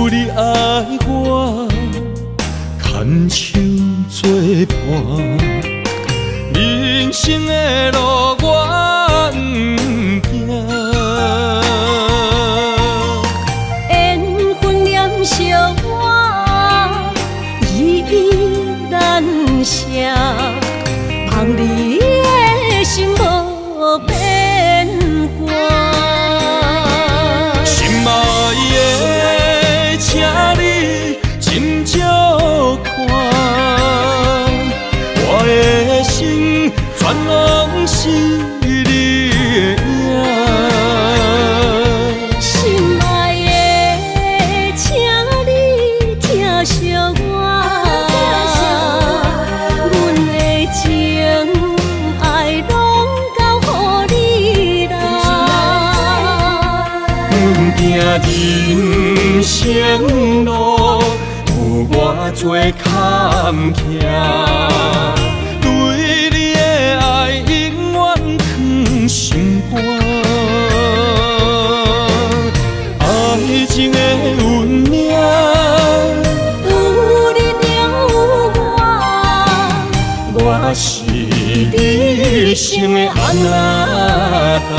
有你愛我，牽手做伴，人生的路我毋驚。緣分黏惜我，依依難捨，望你的心無變卦。心愛的，請你斟酌看，我的心全攏是你的影。心愛的，請你疼惜我，阮的情愛攏交予你啦。毋驚人生路有偌濟坎坷，對你的愛永遠囥心肝。愛情的運命，有你就有我，我是你一生的阿那達。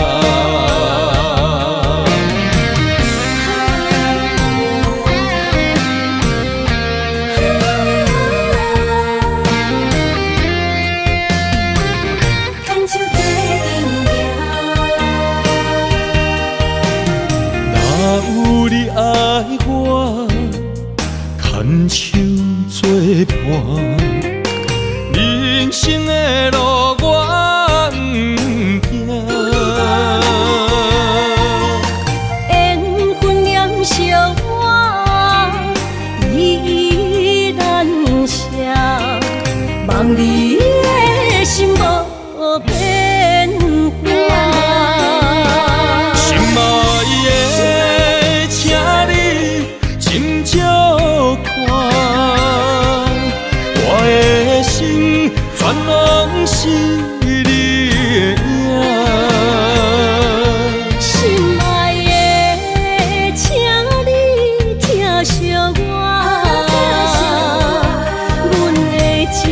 牽手做陣行。若有你愛我，牽手做伴，人生的路我毋驚。緣分黏惜我，依依難捨，望你的心無變卦。心愛的，請你斟酌看，我的心全攏是你的影。心愛的，請你疼惜我，阮的情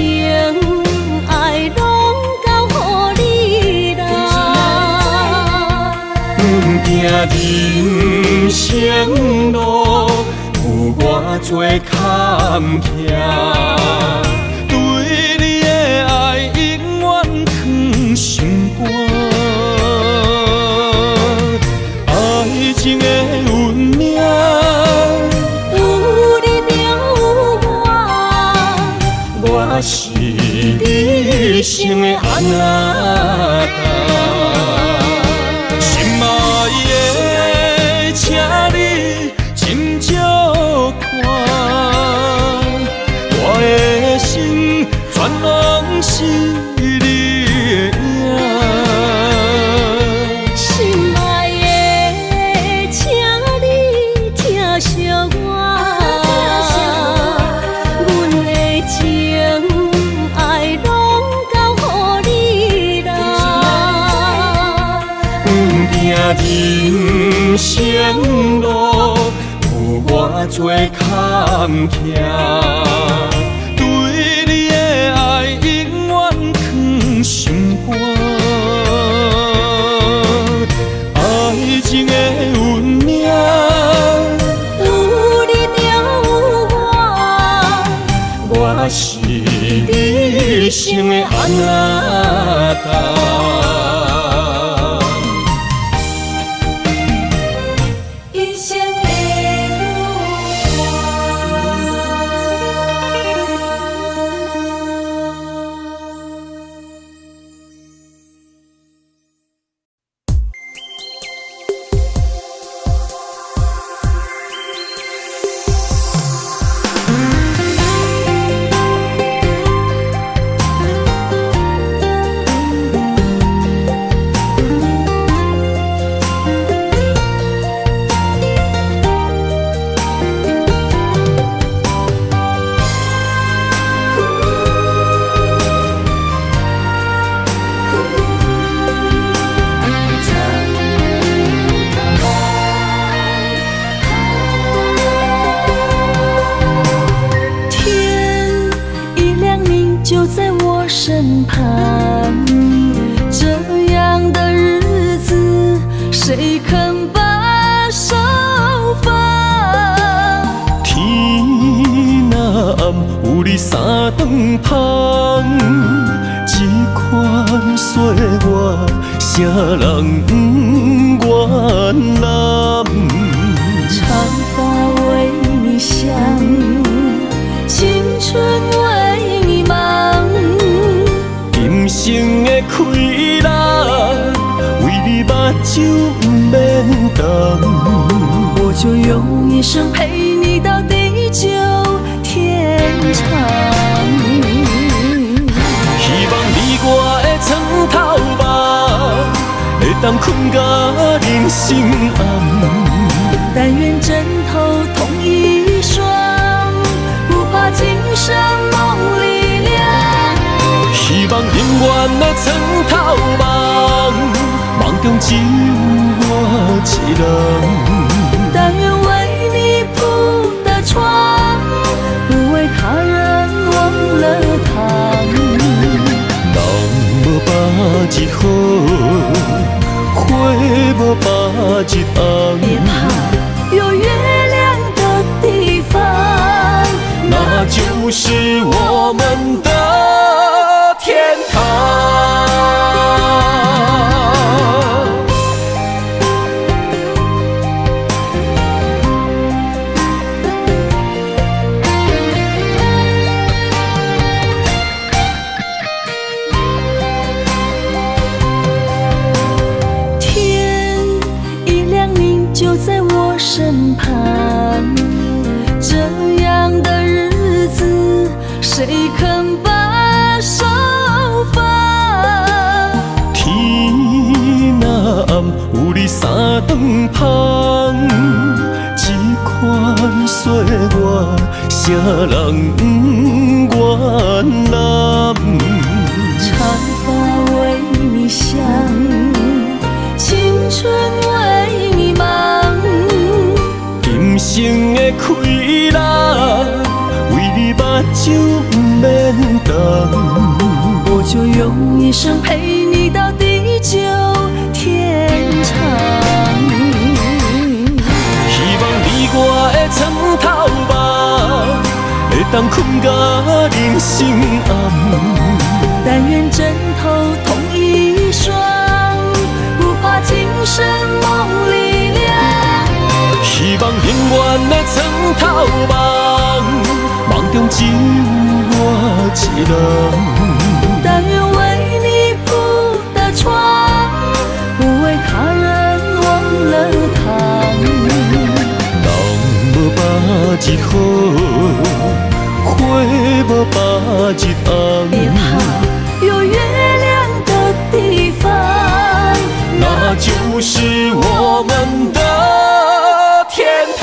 愛攏交予你啦。毋驚人生路有偌濟坎坷，對你的愛永遠囥心肝。愛情的運命，有你就有我，我是你一生的阿那達。心愛的，請你斟酌看，我的心全攏是你的影。心愛的，請你疼惜我，阮的情愛攏交予你啦。毋驚人生路有偌濟坎坷，對你的愛永遠囥心肝。愛情的運命，有你就有我，我是你一生的阿那達。一生的女伴。身旁。這樣的日子，誰肯把手放？天若暗，有你三頓芳，這款歲月，啥人毋願攬？長髮為你想，青春為你忙。今生的氣力，為你目睭毋免瞪。我就用一生陪你到地久天長。希望你我的床頭夢，會當睏甲人生暗。但願枕頭同一雙，不怕今生夢裡涼。希望永遠的床頭夢，夢中只有我一人。但願為你鋪的床，不為他人忘了躺。人無百日好，花無百日紅。別怕，有月亮的地方，那就是我們的天堂。天一亮，你就在我身旁。這樣的日子，誰肯把手放？天若暗，有你三頓芳，這款歲月，啥人毋願攬？長髮為你想，青春為你忙。今生的氣力，為你目睭毋免瞪。我就用一生陪你到地久天長。希望你我的床頭夢，會當睏甲人生暗。但願枕頭同一雙，不怕今生夢裡涼。希望永遠的床頭夢，夢中只有我一人。但願為你鋪的床，不為他人忘了躺。人無百日好，花無百日紅。別怕，有月亮的地方，那就是我們的天堂。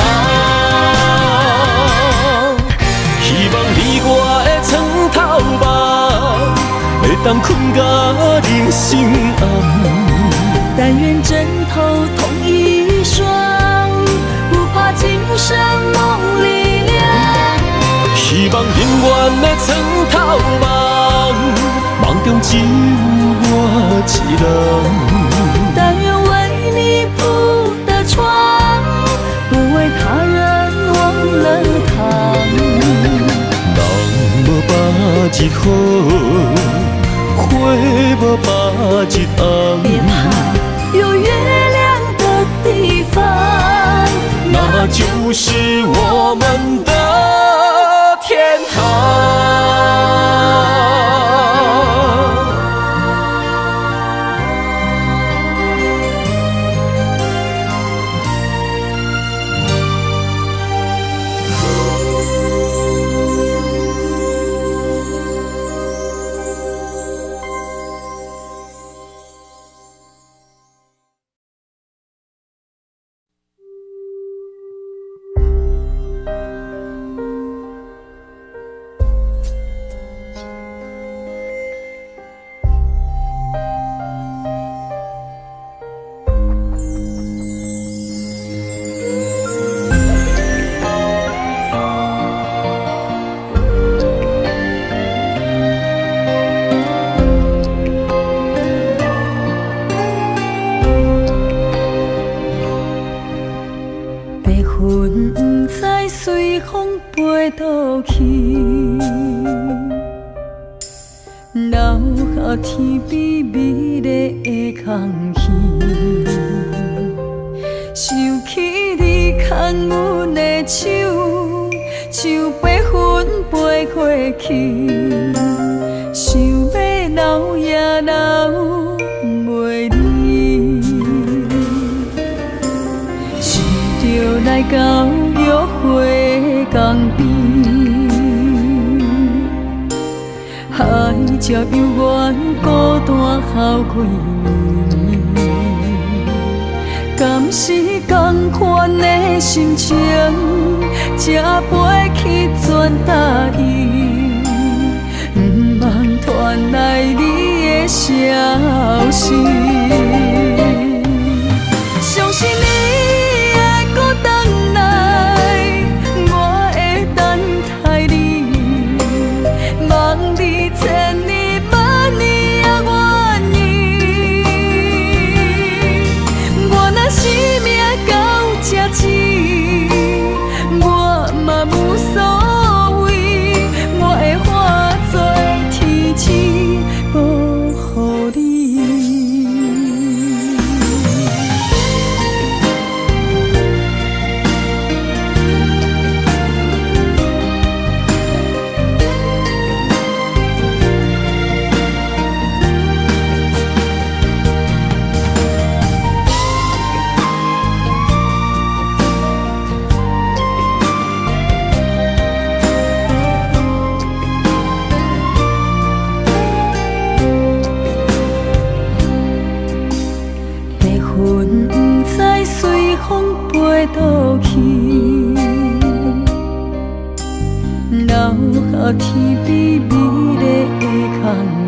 希望你我的床頭夢，會當睏甲人生暗。但願枕頭同一雙，不怕今生夢裡涼。希望永遠的床頭夢，夢中只有我一人。但願為你鋪的床，不為他人忘了躺。人無百日好，花無百日紅。別怕，有月亮的地方，那就是我們的天堂。隨風飛倒去，留予天邊美麗的空氣。想起你牽阮的手，像白雲飛過去，想欲留也留袂離。想著來到約會江邊，海潮猶原孤單好幾暝。敢是仝款的心情，才飛去全台伊，毋茫傳來你的消息。相信你會閣轉來，我會等待你，望你千年萬年也願意。我若生命到這止，我嘛無所謂，我會化做天使保護你。白雲不知隨風飛倒去，留予天邊美麗的空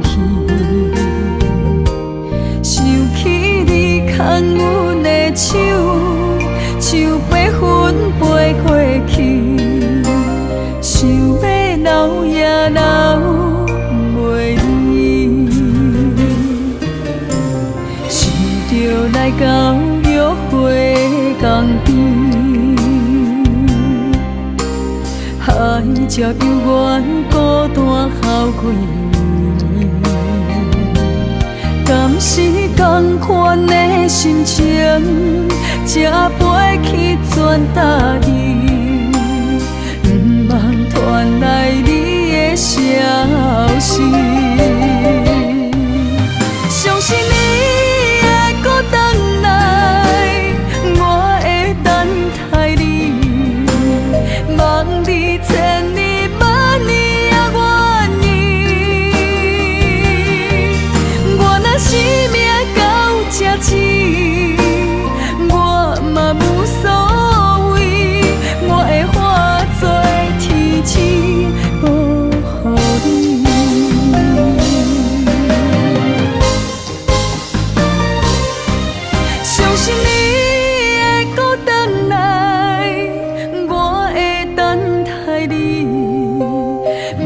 氣。想起你牽阮的手，像白雲飛過去，想欲留也留袂離。想著來到約會江邊，海潮猶原孤單好幾暝。敢是仝款的心情，才飛去全台伊，毋茫傳來你的消息。相信你會閣轉來，我會等待你，望你千年萬年也願意。我若生命到這止，我嘛無所謂，我會化做天使保護你。相信你會閣轉來，我會等待你，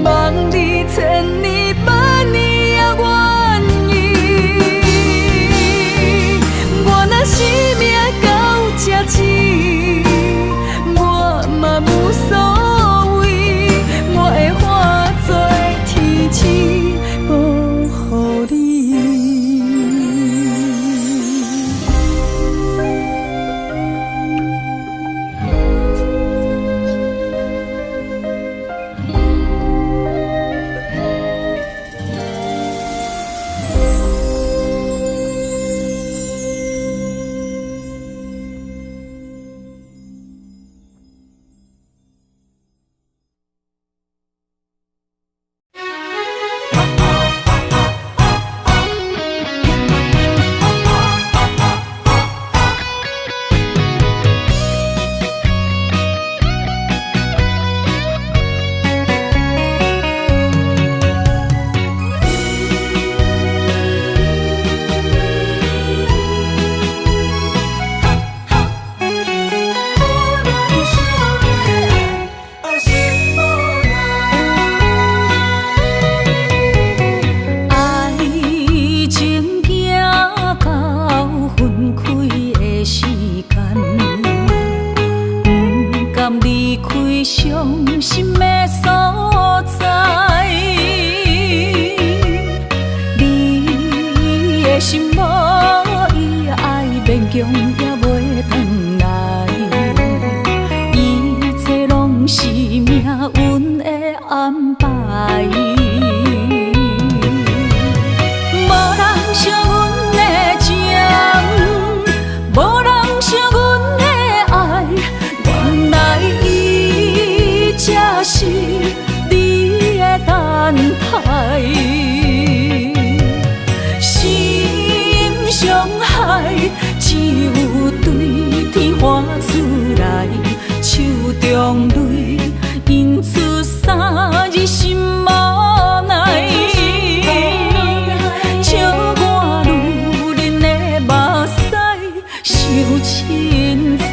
望你千年萬年也願意。我若生命到這止，我嘛無所謂，我會化做天使保護你。開傷心的所在。你的心無伊愛，勉強也袂轉來。一切攏是命運的安排。無人惜阮的情，無人惜阮的愛，原來伊才是你的等待。心傷害，只有對天喊出來，手中淚印出三字心無奈。笑我女人的目屎傷凊彩。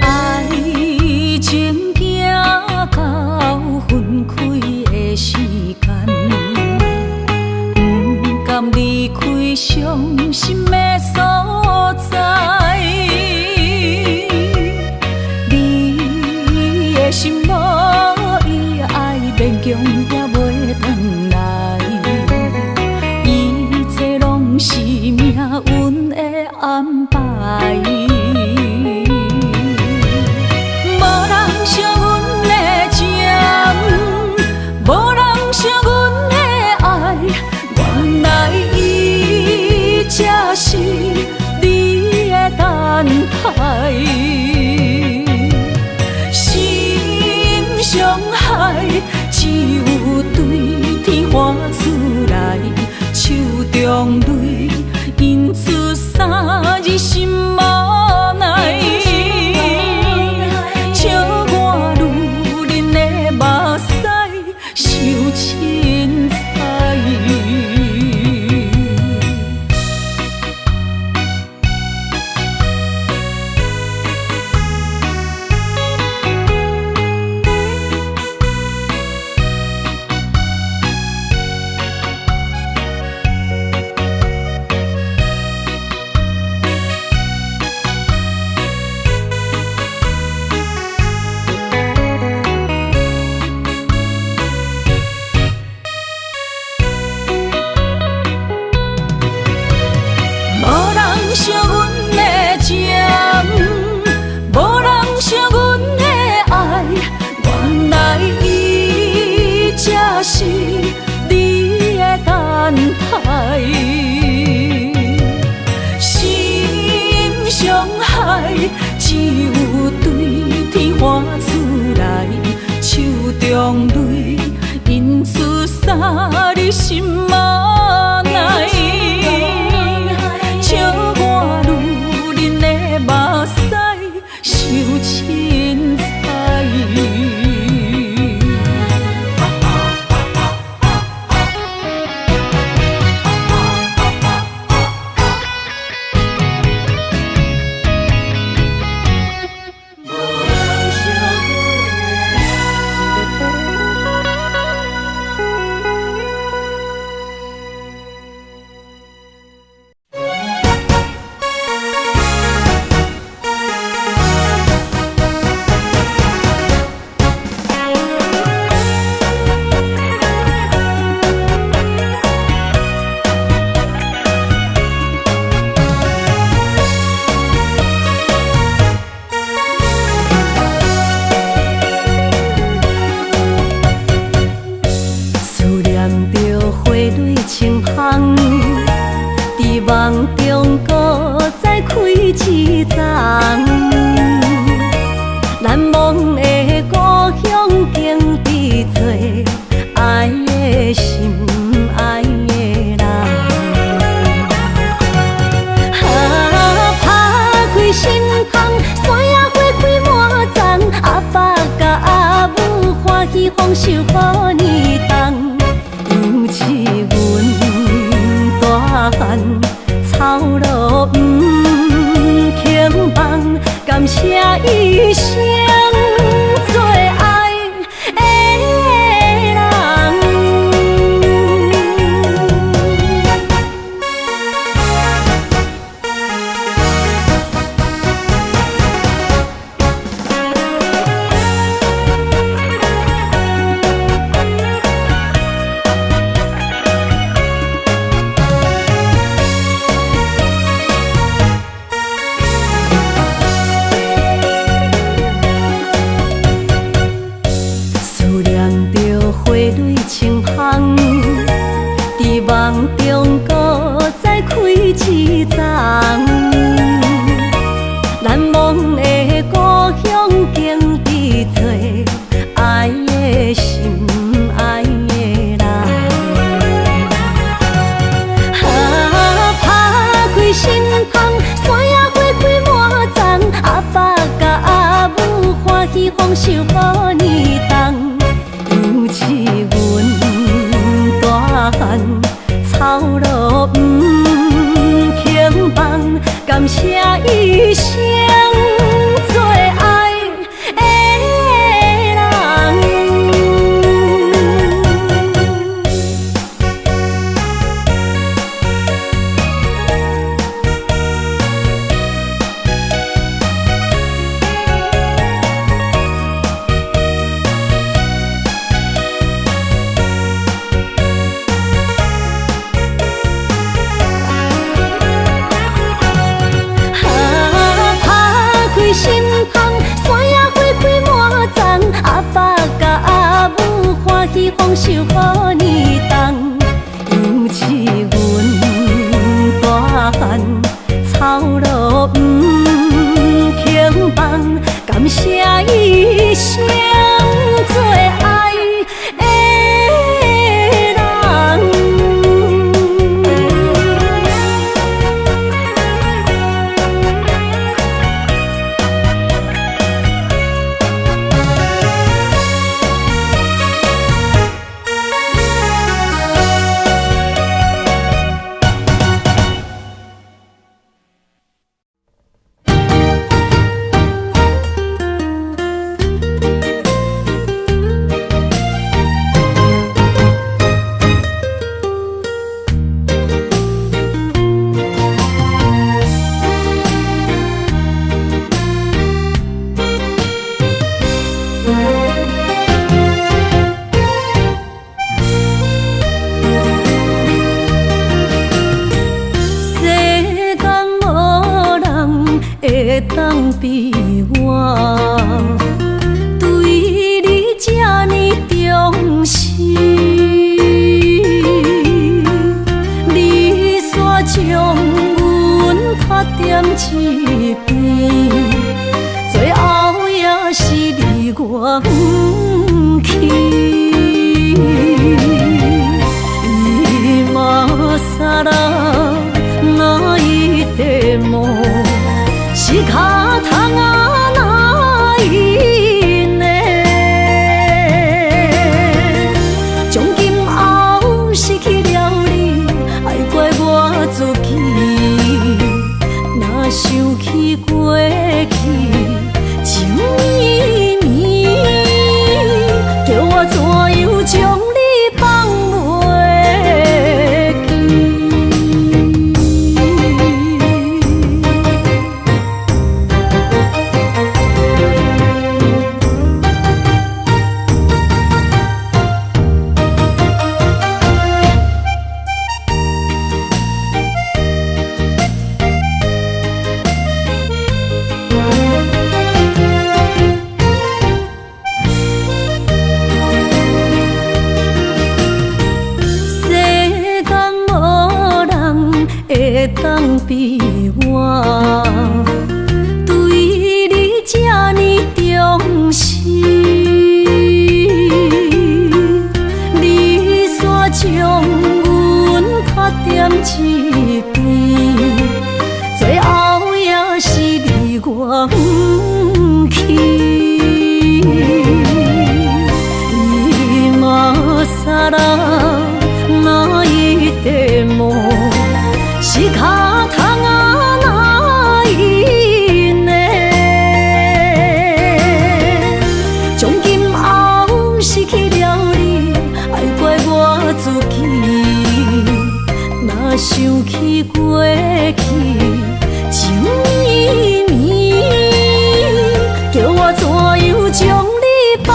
愛情行到分開的時間，毋甘離開傷心的所在。你的心無伊愛，勉強也袂轉來。一切攏是命運的安排。無人惜阮的情，無人惜阮的愛，原來伊才是你的等待。心傷害，只有對天喊出來，手中淚印出三字心無奈。笑我女人的目屎傷凊彩。無人惜阮的情，無人惜阮的愛，原來伊才是你的等待。心傷害，只有對天喊出來，手中淚印出三字心無奈。笑我女人的目屎傷凊彩。無芳，山野花開滿叢，阿爸佮阿母歡喜豐收予年冬，猶似阮大漢操勞毋肯放，感謝一生最愛的人。思念著花蕊青芳，佇夢中閣再開一叢。難忘的故鄉景致多，愛的心，愛的人。啊，拍開心窗，山野花開滿叢，阿爸佮阿母歡喜豐收予年冬，猶似阮大漢操勞毋肯放，感謝一生最愛的人。啊，拍開心窗，山野花開滿叢，阿爸佮阿母歡喜豐收予年冬，猶似阮大漢操勞毋肯放，感謝一生最愛的人。世間無人會當比我，對你這呢重視。你煞將阮拖踮一邊，最後也是離我遠去。今更泣いても仕方がないね。從今後失去了你，愛怪我自己。若想起過去情綿綿，叫我怎樣將你放袂記？世間無人會當比我，對你這呢重視。你煞將阮拖踮一邊，最後也是離我遠去。今さら泣いても仕方がないね。從今後失去了你，愛怪我自己。若想起過去情綿綿，叫我怎樣將你放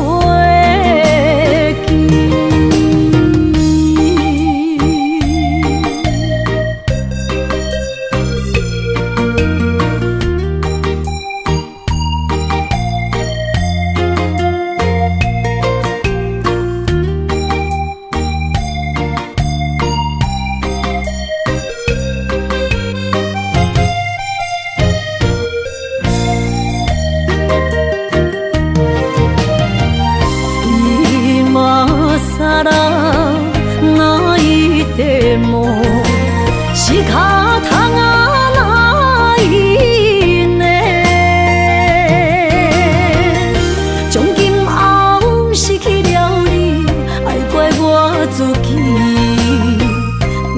袂記？今さら泣いても仕方がないね。從今後失去了你，愛怪我自己。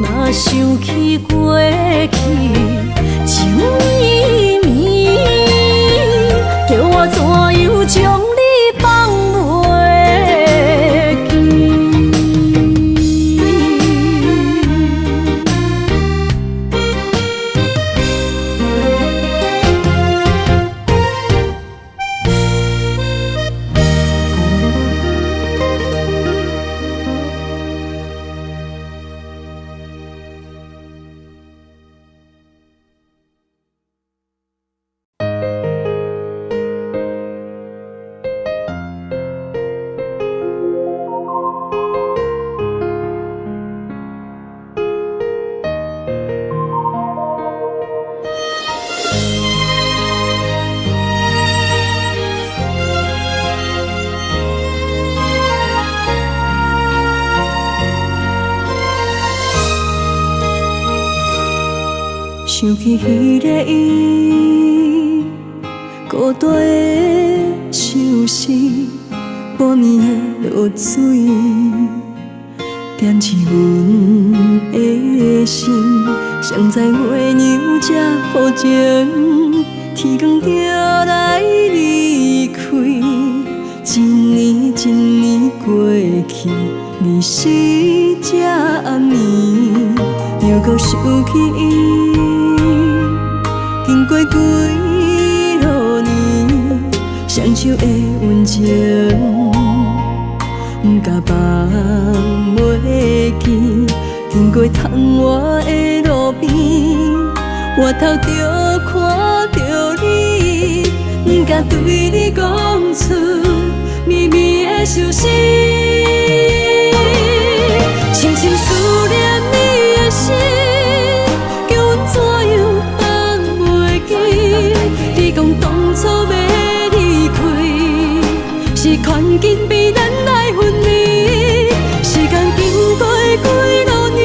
若想起過去情綿綿，叫我怎樣將你放袂記？想起彼个伊，孤單的相思，半暝的露水，點醒阮的心。誰知月娘這薄情，天光就來離開。一年一年過去，二四這暗暝，又閣想起伊。經過幾落年，雙手的溫情，毋敢放袂記。經過窗外的路邊，回頭就看著你，毋敢對你講出绵绵的相思。深深思念你的心，叫阮怎樣放袂記？你講當初欲離開，是環境逼咱來分離。時間經過幾落年，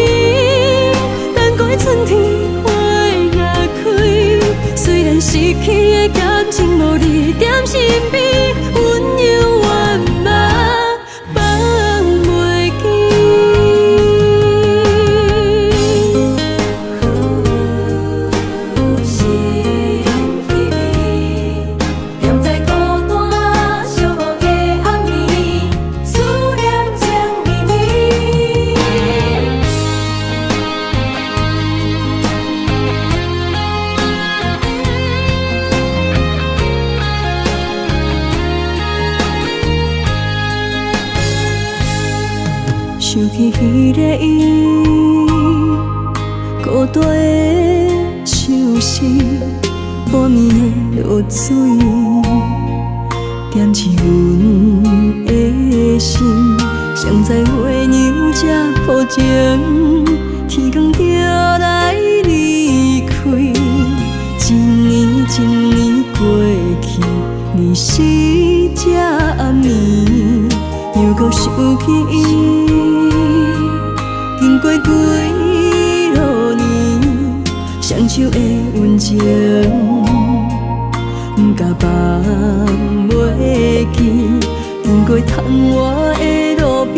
等過春天花若開，雖然失去的感情無你踮身邊，阮猶原嘛放袂記。心稀微，踮在孤單寂寞的暗暝，思念情綿綿。想起彼个伊，孤單的相思，半暝的露水，點醒阮的心。誰知月娘這薄情，天光就來離開。一年一年過去，二四這暗暝，又閣想起伊。經過幾落年，雙手的溫情，放袂記，經過窗外的路邊，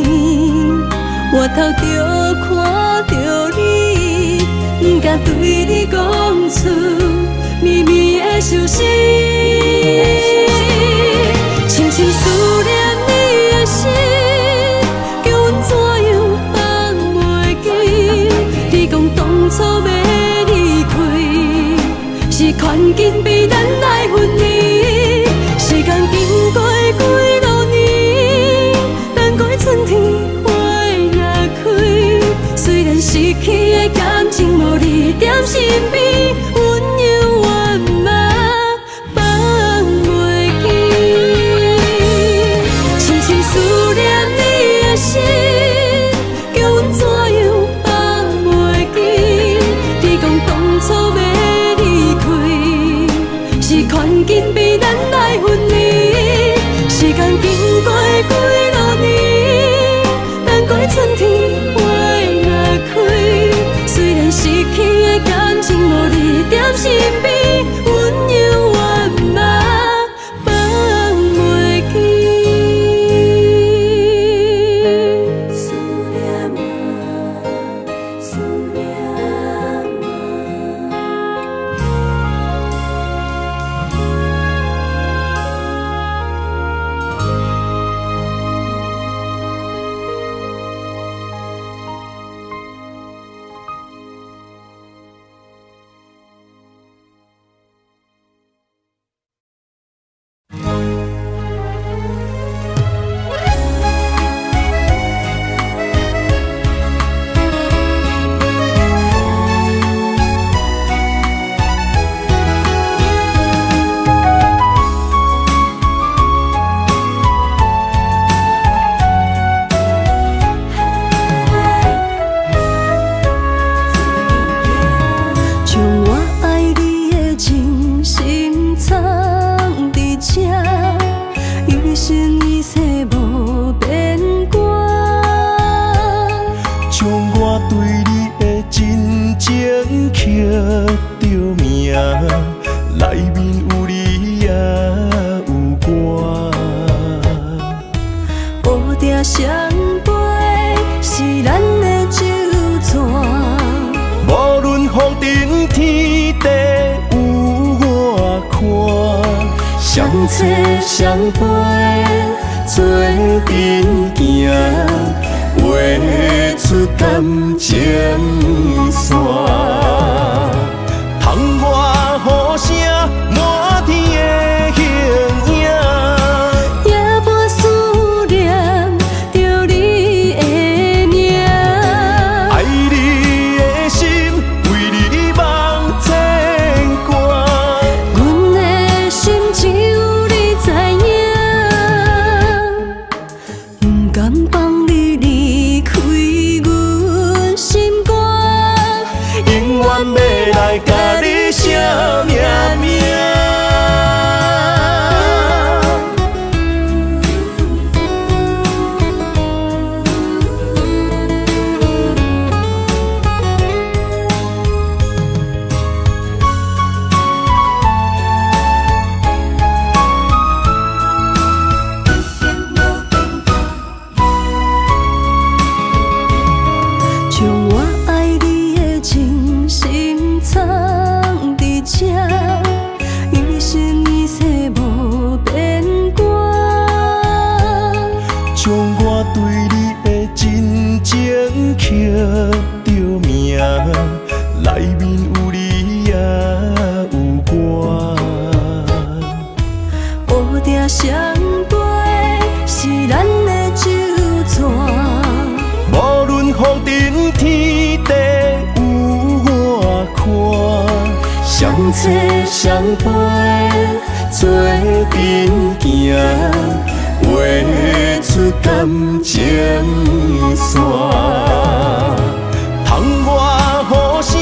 回頭就看著你，毋敢對你講出秘密的相思。深深思念你的心，叫阮怎樣放袂記？你講當初欲離開，是環境逼咱來分離。時間經過幾落年，等過春天花若開，雖然失去的感情無你踮身邊，阮猶原嘛放袂記。深深思念你的心，叫阮怎樣放袂記？你講當初欲離開，是環境逼咱來分離。時間經過幾落年，等過春天花若開，雖然失去的感情無你踮身邊，阮猶原嘛放袂記。思念啊，思念啊。將我愛你的真心藏佇這，一生一世無變卦。將我對你的真情刻著名，內面有你也有我。烏蝶相陪是咱的酒紙，無論風塵天地有偌寬，相找相陪做陣行，畫出感情線。窗外雨聲，滿天的形影。也無思念著你的名。愛你的心，為你茫牽掛。阮的心只有你知影，毋甘放你離開阮心肝。永遠欲來共你寫命名。將我愛你的真心藏佇這，一生一世無變卦。將我對你的真情刻著名，內面有你也有我。烏蝶相陪是咱的酒紙，無論風塵天地有偌寬，相找相陪做陣行，畫出感情線。窗外雨聲，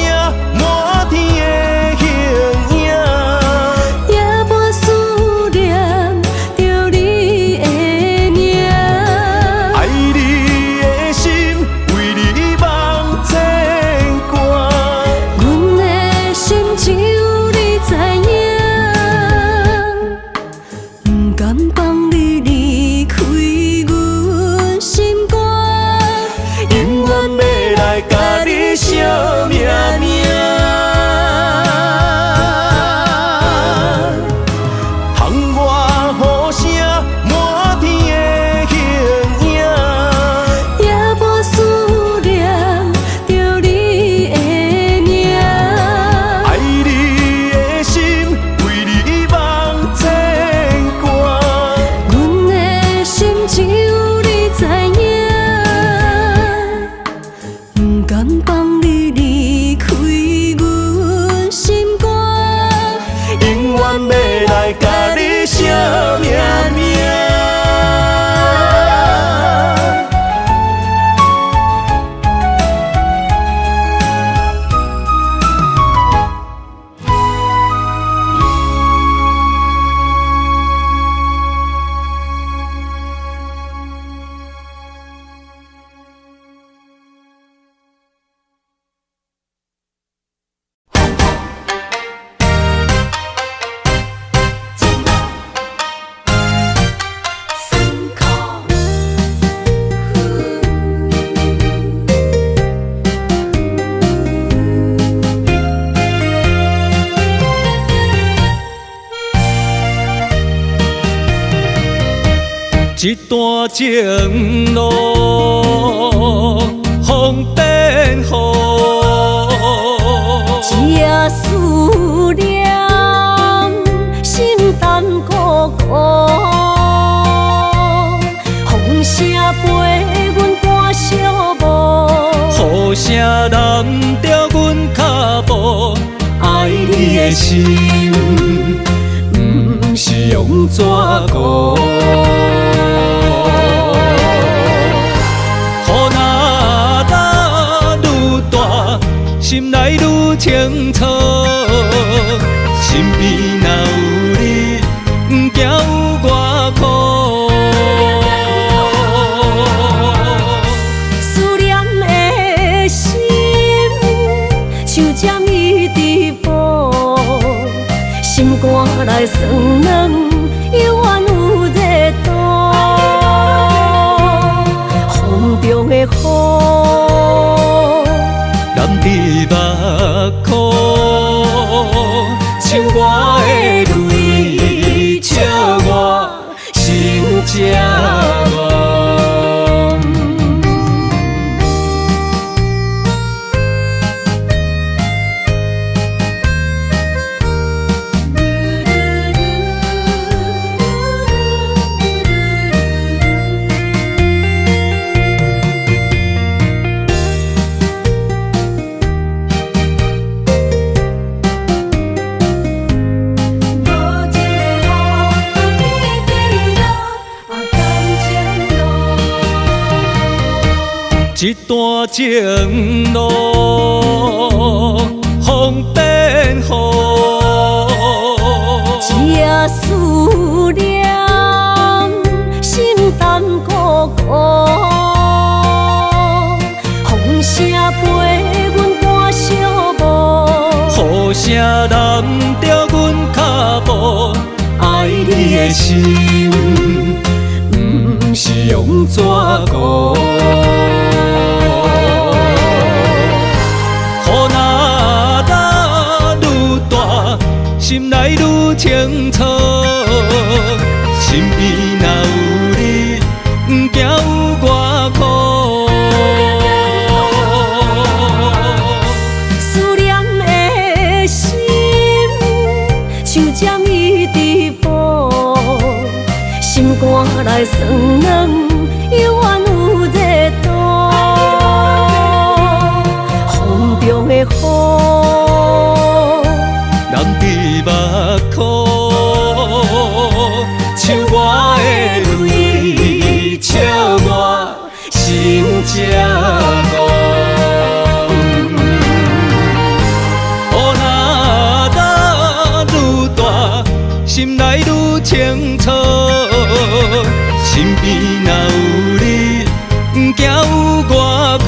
滿天的形影。也無思念著你的名。愛你的心，為你茫牽掛。阮的心只有你知影，來共你相命命。一段情路，风变雨，一夜思念，心淡孤孤。风声陪阮赶小步，雨声拦著阮脚步，爱你的心，毋是用纸糊。雨若落愈大，心内愈清楚。身边若有你，毋惊有偌苦。思念的心，像针伊伫补，心肝内酸软，犹原有热度。风中的雨，染伫目眶，像我的泪，笑我心这戆。无一个雨，滴滴落，感情路。一段情路，风变雨，一夜思念，心淡孤孤。风声陪阮赶小步，雨声拦著阮脚步，爱你的心，毋是用纸糊。雨若落愈大，心内愈清楚。身边若有你，毋惊有偌苦。思念的心，像针伊伫补，心肝内酸软，犹原有热度。风中的雨，染伫目眶，像我的泪，笑我心这戆。雨若落愈大，心内愈清楚。身边若有你，毋惊有偌苦。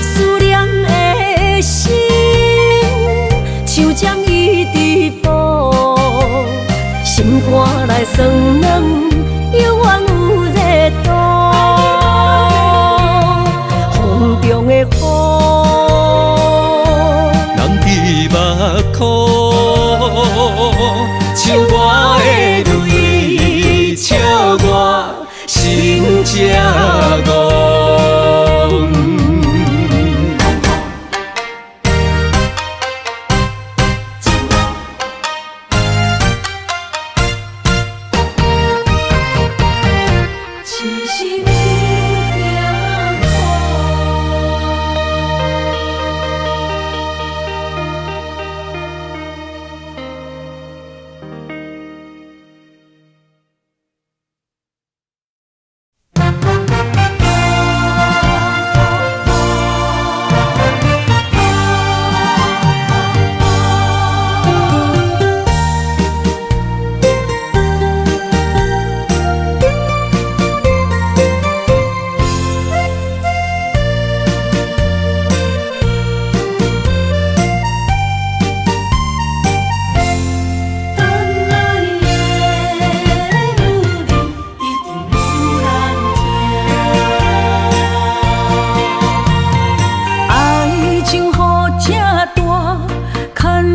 思念的心，像针伊伫补，心肝内酸软，犹原有热度。风中的雨，染伫目眶，像我的泪，笑我心这戆。痴心有点苦。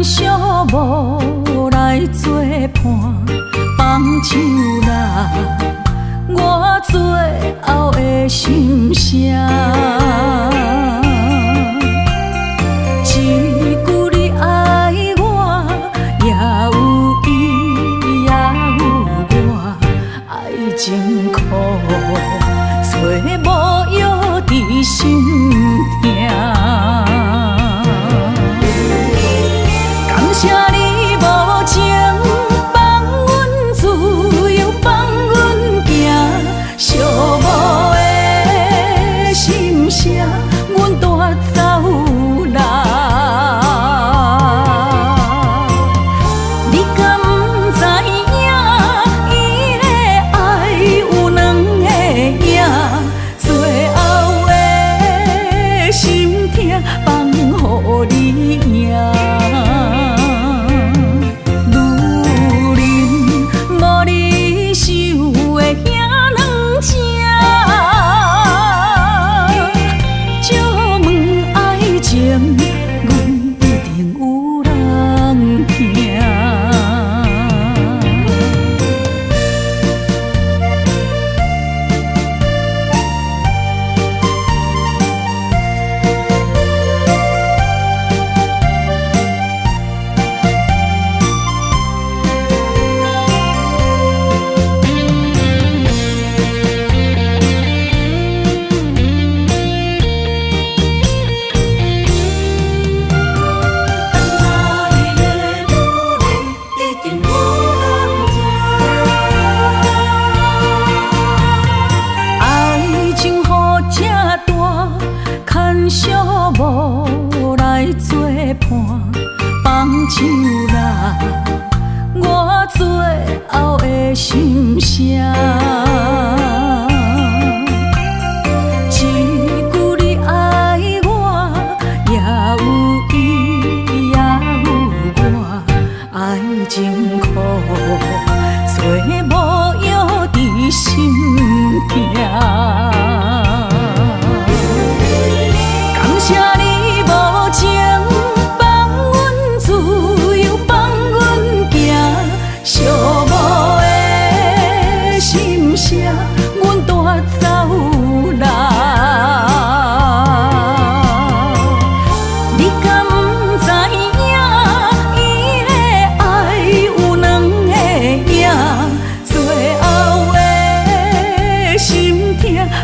寂無來作伴，放手啦，我最後的心聲。一句你愛我，也有伊，也有我，愛情苦，揣無藥治心疼。感謝你無情，放阮自由，放阮行，寂寞的心聲，阮帶走啦。你敢知影？伊的愛有兩个影，最後的心疼放予你贏。女人無你想的遐軟情，借問愛情，阮一定有人疼。愛情予這大，牽寂無來作伴，放手啦，我最後的心聲。一句你愛我，也有伊，也有我，愛情苦，揣無藥治心疼。感謝你無情，放阮自由，放阮行，寂寞的心聲，阮帶走啦。你敢知影？伊的愛有兩个影，最後的心疼放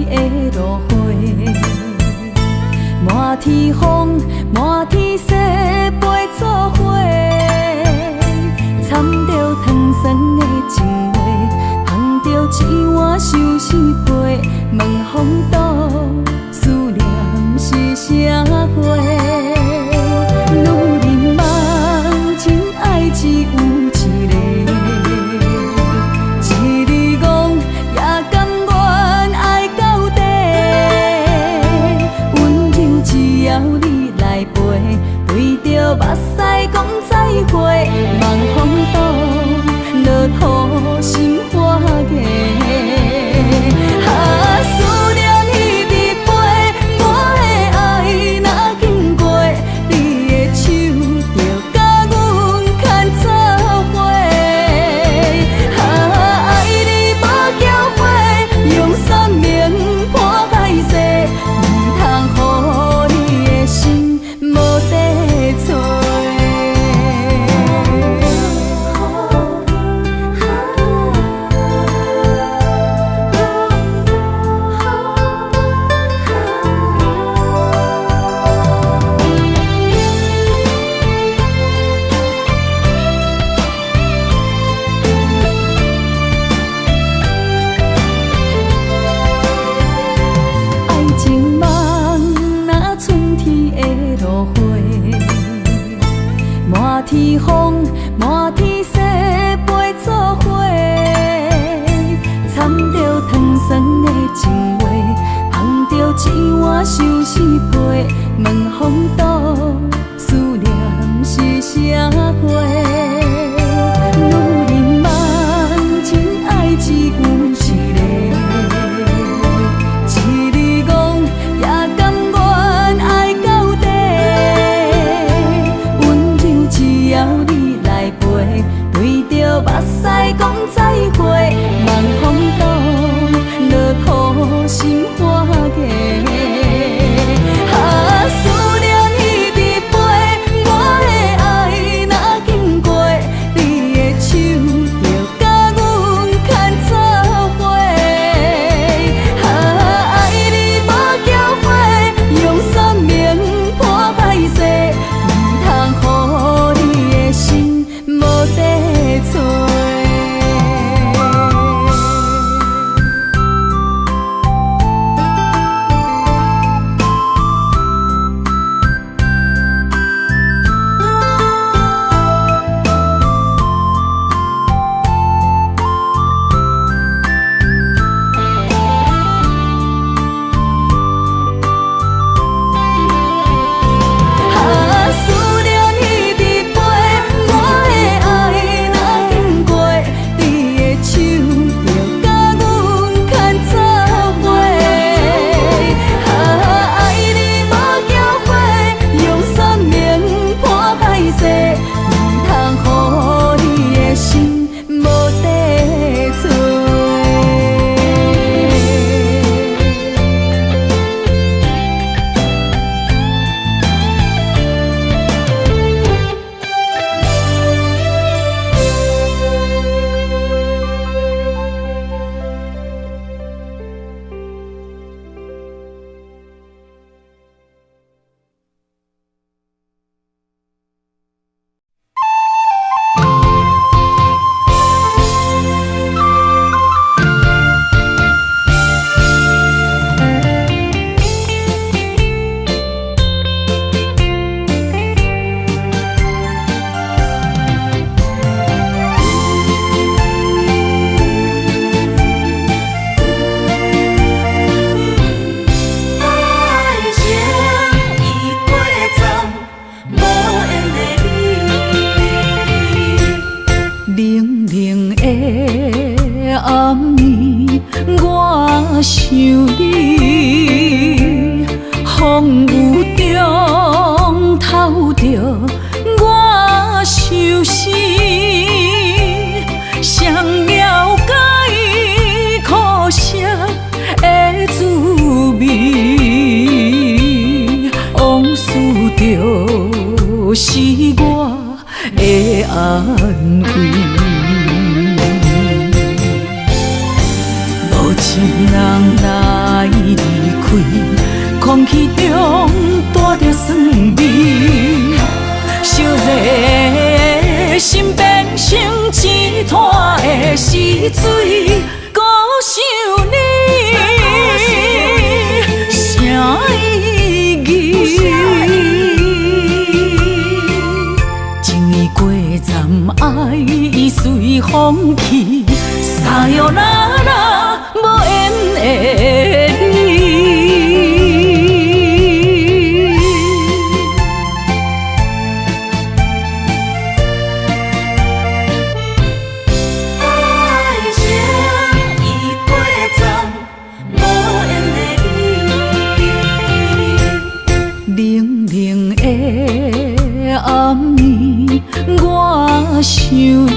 的落花，滿天風，滿天雪，飛做伙，掺著糖酸的情話，捧著一碗相思杯，問風度思念是啥貨？女人夢真愛只有一个，一日戇也甘願愛到底。溫柔只要你來陪，對著目屎講再會，望風度落土心花芽。啊，思念一直飛，我的愛若經過，你的手就共阮牽做伙。啊，愛你無後悔，用生命破海誓，毋通予你的心無地揣。愛情夢若春天的落花，滿天風，滿天雪，飛做伙，掺著糖酸的情話，捧著一碗相思杯，問風度思念是啥貨？女人夢真愛只有一個，一日戇也甘願愛到底。溫柔只要你來陪，對著目屎講再會，望風度落土心花芽。啊，思念一直飛，我的愛若經過，你的手就共阮牽做伙。啊，愛你無後悔，用生命破海誓，毋通予你的心無地揣。啊，思念一直飛，我的愛若經過，你的手就共阮牽做伙。啊，愛你無後悔，用生命破海誓，毋通予你的心無地揣。愛情已過站，無緣的你。冷冷的暗暝，我想你，風雨中透著我相思，誰了解苦澀的滋味？往事就是我的安慰。無情人來空氣中帶著酸味，燒熱的心變成一灘的死水，閣想你，啥意義？情已過站，愛已隨風去，さよなら，無緣的你。愛情已過站，無緣的你。冷冷的暗暝，我想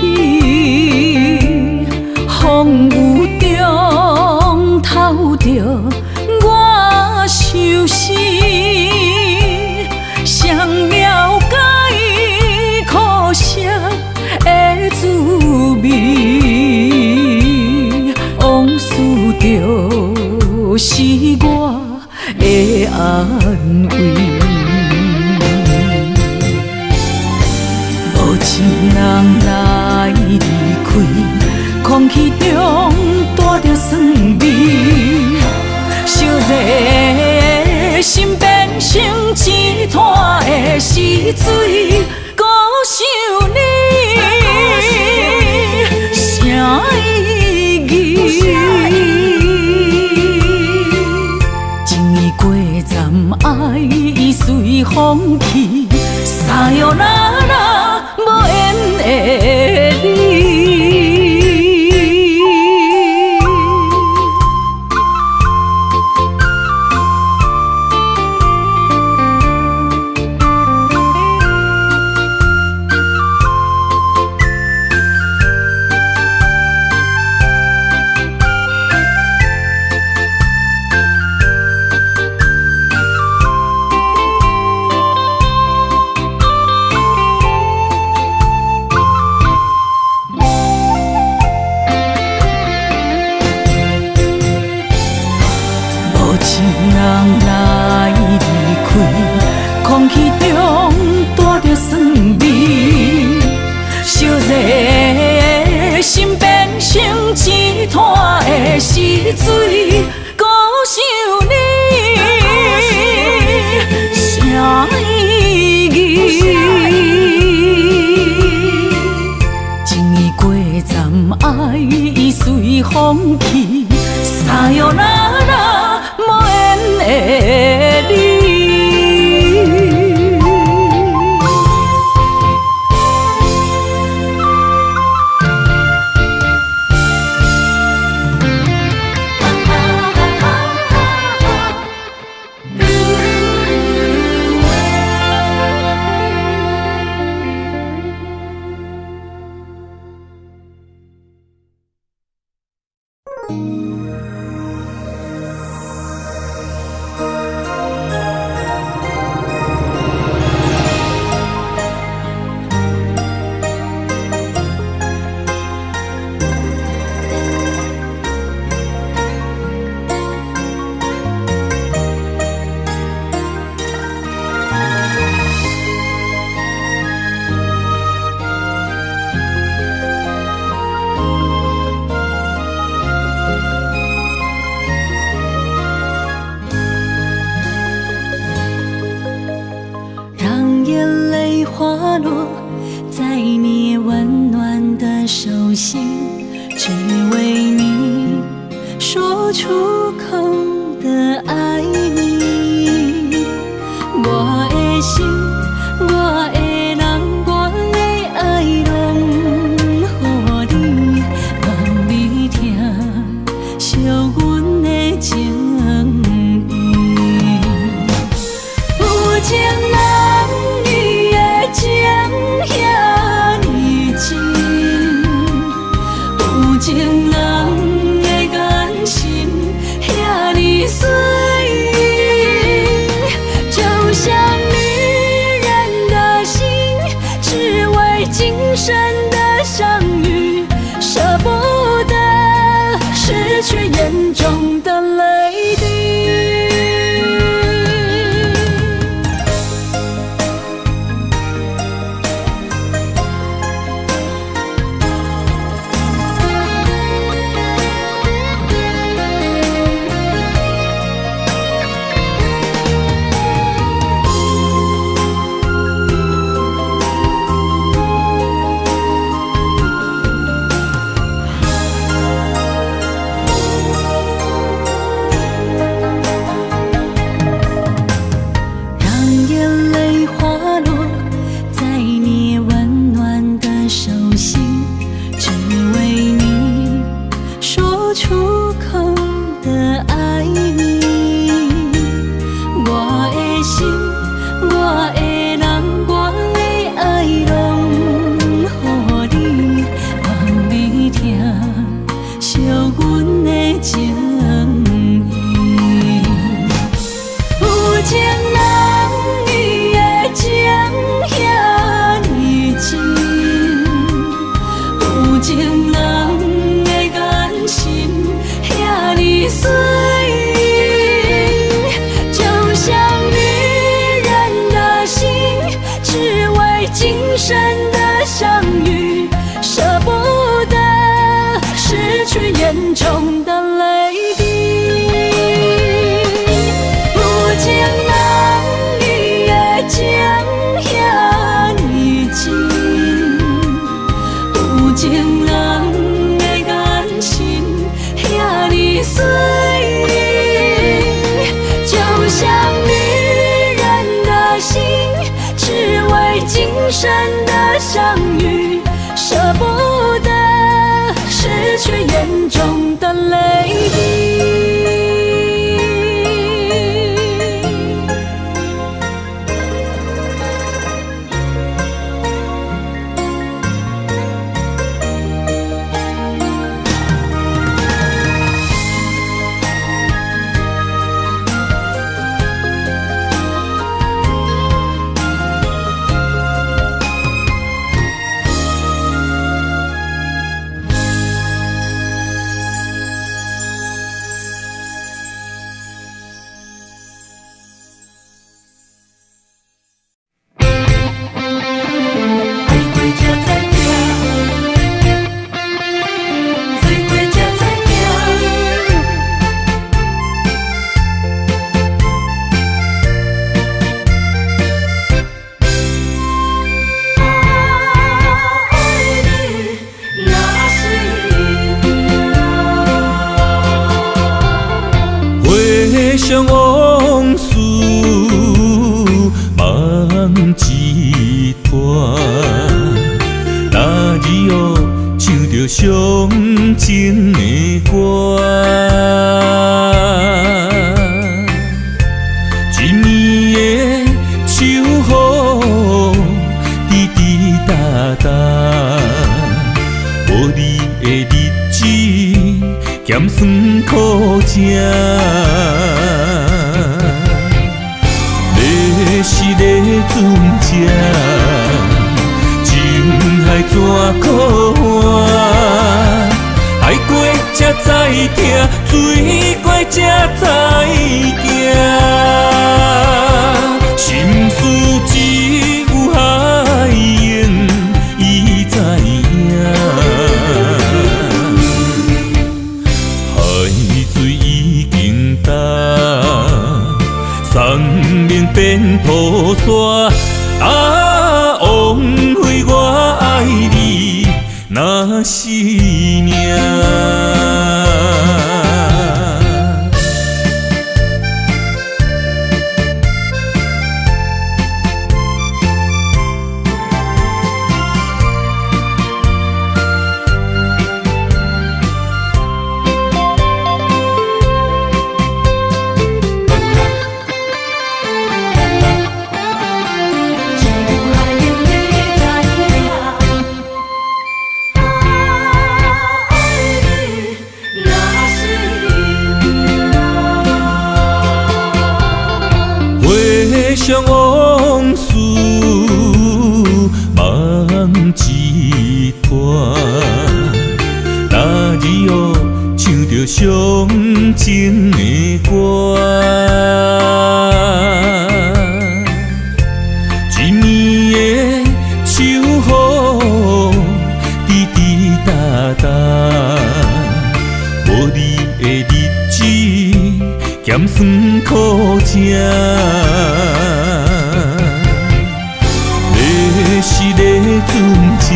你，風雨中透著我相思，誰了解苦澀的滋味？往事就是我的安慰。無情人來離開，空氣中帶著酸味，燒熱的心變成一灘的死水，閣想你，啥意義？情已過站，愛已隨風去，さよなら，無緣的你。無情人來離開，空氣中帶著酸味，燒熱的心變成一灘的死水，閣想你，啥意義？情已過站，愛已隨風去，さよなら，無緣的你。讓眼淚滑落在你溫暖的手心，只為你說出口的愛你。我的心，我的人，我的愛攏予你，望你疼惜阮的情意。有情人伊的情遐呢真，有情人的眼神遐生的相遇，捨不得失去眼中的淚滴。愛過才知疼，醉過才知疼。啊，愛你若是命。回想往事，夢一團。那日哦，唱著傷情的歌，一暝的秋雨，滴滴答答，無你的日子，鹹酸苦食。迷失的船只，情海怎苦换？愛過才知疼，醉過才知行。心事只有海湧伊知影。海水已經乾，山盟變土沙。啊，枉費我愛你，若是命。只有海湧你知影。啊，愛你若是命。回想往事，夢一團。那日哦，唱著傷情的歌，一暝的秋雨，滴滴答答，無你的日子，鹹酸苦食。迷失的船只，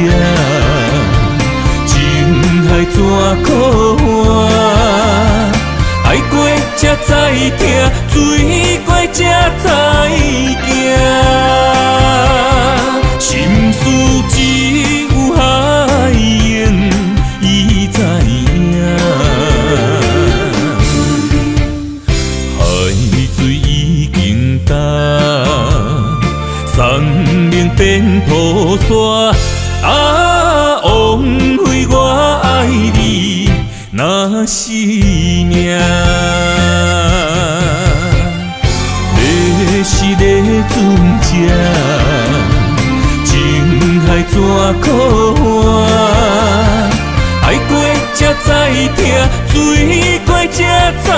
情海怎苦换？愛過才知疼，醉過才知行。心事只有海湧伊知影。海水已經乾，山盟變土沙。啊，枉費我愛你，若是命。迷失的船只，情海怎苦换？愛過才知疼，醉過才知行。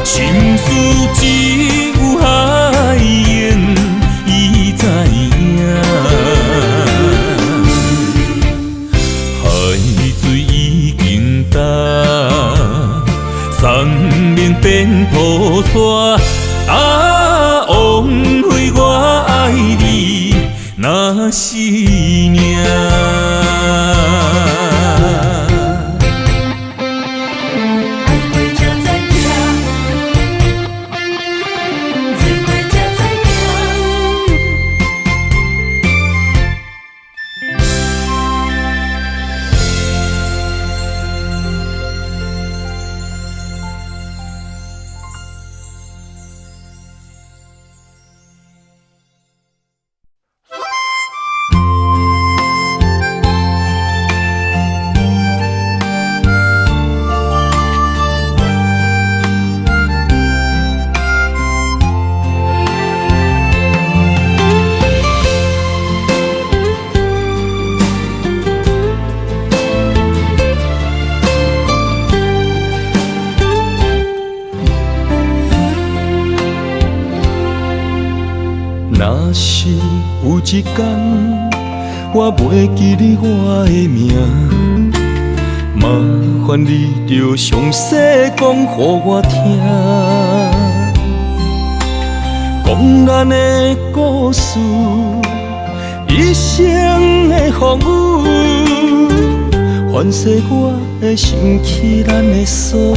心事只有海湧伊知影。海水已經乾，山盟變土沙。啊，枉費我愛你，若是命。愛過才知疼，醉過才知疼。有一工，我袂记得我的名，麻烦你著详细讲予我听，讲咱的故事，一生的风雨，凡世我会想起咱的所有。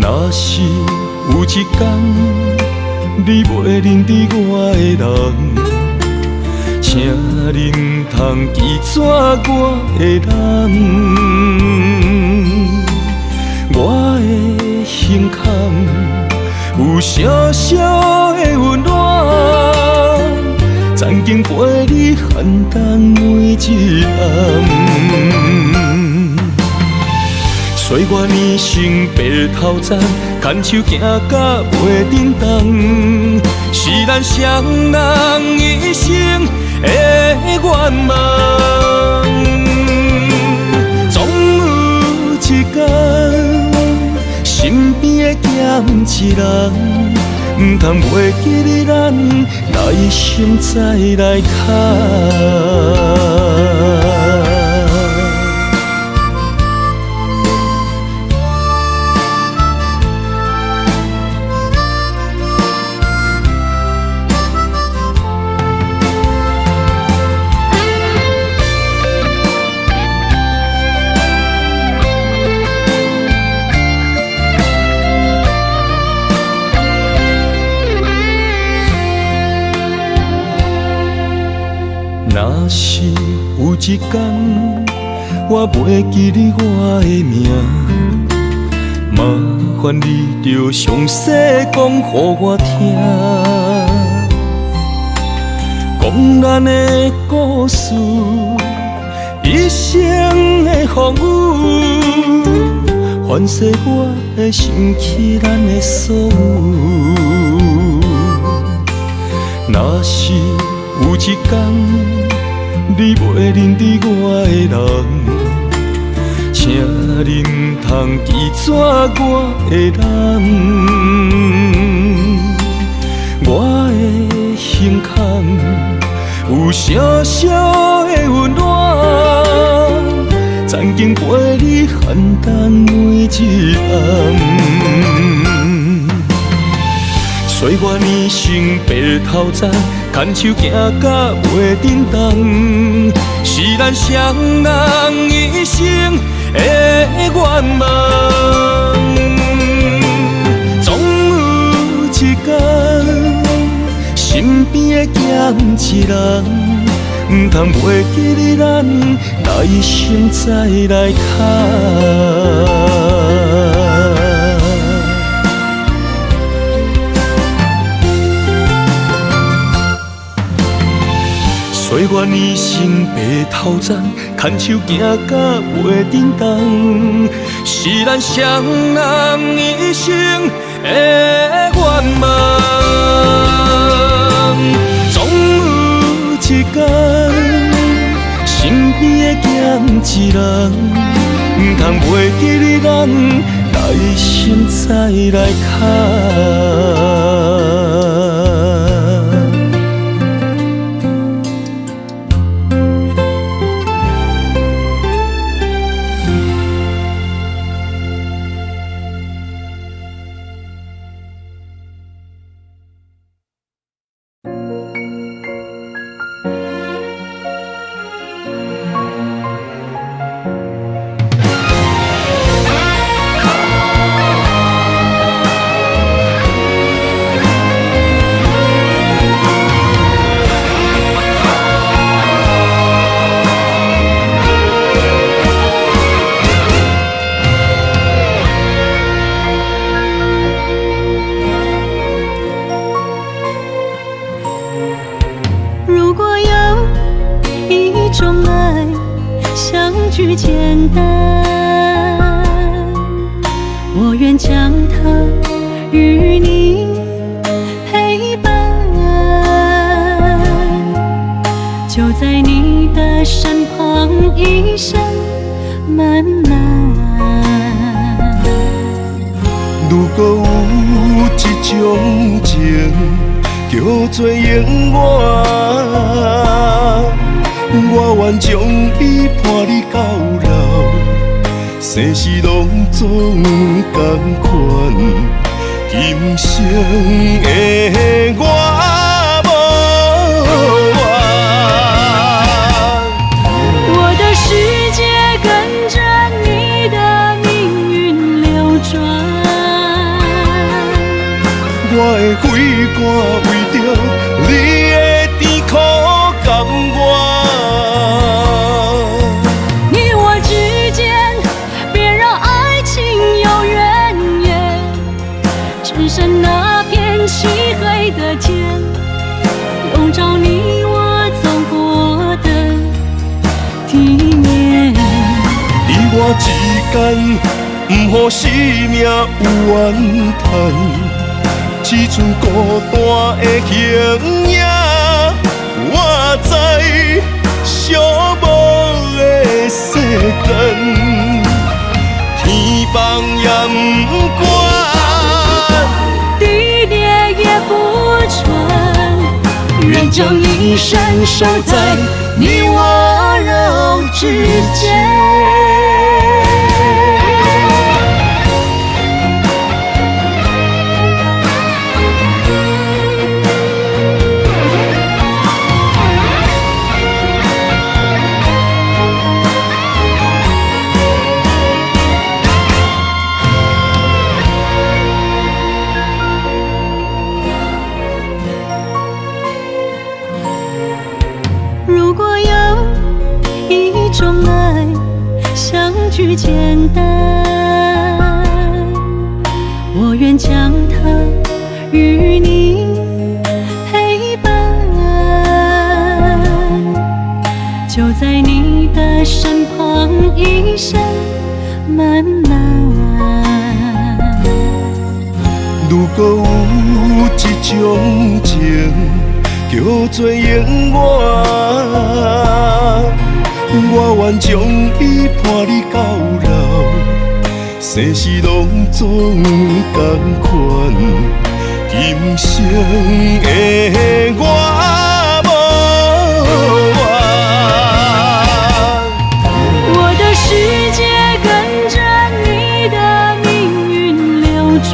若是有一工，你袂认得我的人，请你毋通记绝我的人。我的胸坎有小小的温暖，曾经陪你寒冬每一暗。岁月年成白头鬃，牵手行甲袂振动，是咱双人一生的愿望。总有一天，身边会减一人，毋通袂记得咱来生再来牵。若是有一工，我袂记得我的名，麻烦你著详细讲予我听，讲咱的故事，一生的风雨，凡世我会想起咱的所有。若是有一工，你袂认得我的人，请你毋通记绝我的人。我的胸坎有小小的温暖，曾经陪你寒冬每一暗。岁月年成白头鬃，牵手行甲袂振动，是咱双人一生的愿望。总有一天，身边会减一人，毋通袂记得咱来生再来牵。岁月年成白头鬃，牵手行甲袂振动，是咱双人一生的愿望。总有一天，身边会减一人，毋通袂记得咱来生再来牵。如果有一种爱，相聚简单，我愿将它与你陪伴，就在你的身旁，一生漫漫。如果有一种情，叫叫做永遠。我願將伊伴你到老，生死攏總仝款，今生的我無怨。我的世界跟着你的命運流轉。我的血肝為著你的甜苦甘願。你我之間，別讓愛情有怨言，只剩那片漆黑的天，籠罩你我走過的體面。你我之間，毋予生命有怨嘆，只剩孤單的形影。我知寂寞的世間，天放也毋管，地裂也不穿，願將一生守在你我肉之間。如果有一種愛，相聚簡單，我願將它與你陪伴，就在你的身旁，一生漫漫。如果有一種情，叫做永遠，我願將伊伴你到老，生死攏總仝款，今生的我無怨。我的世界跟着你的命運流轉。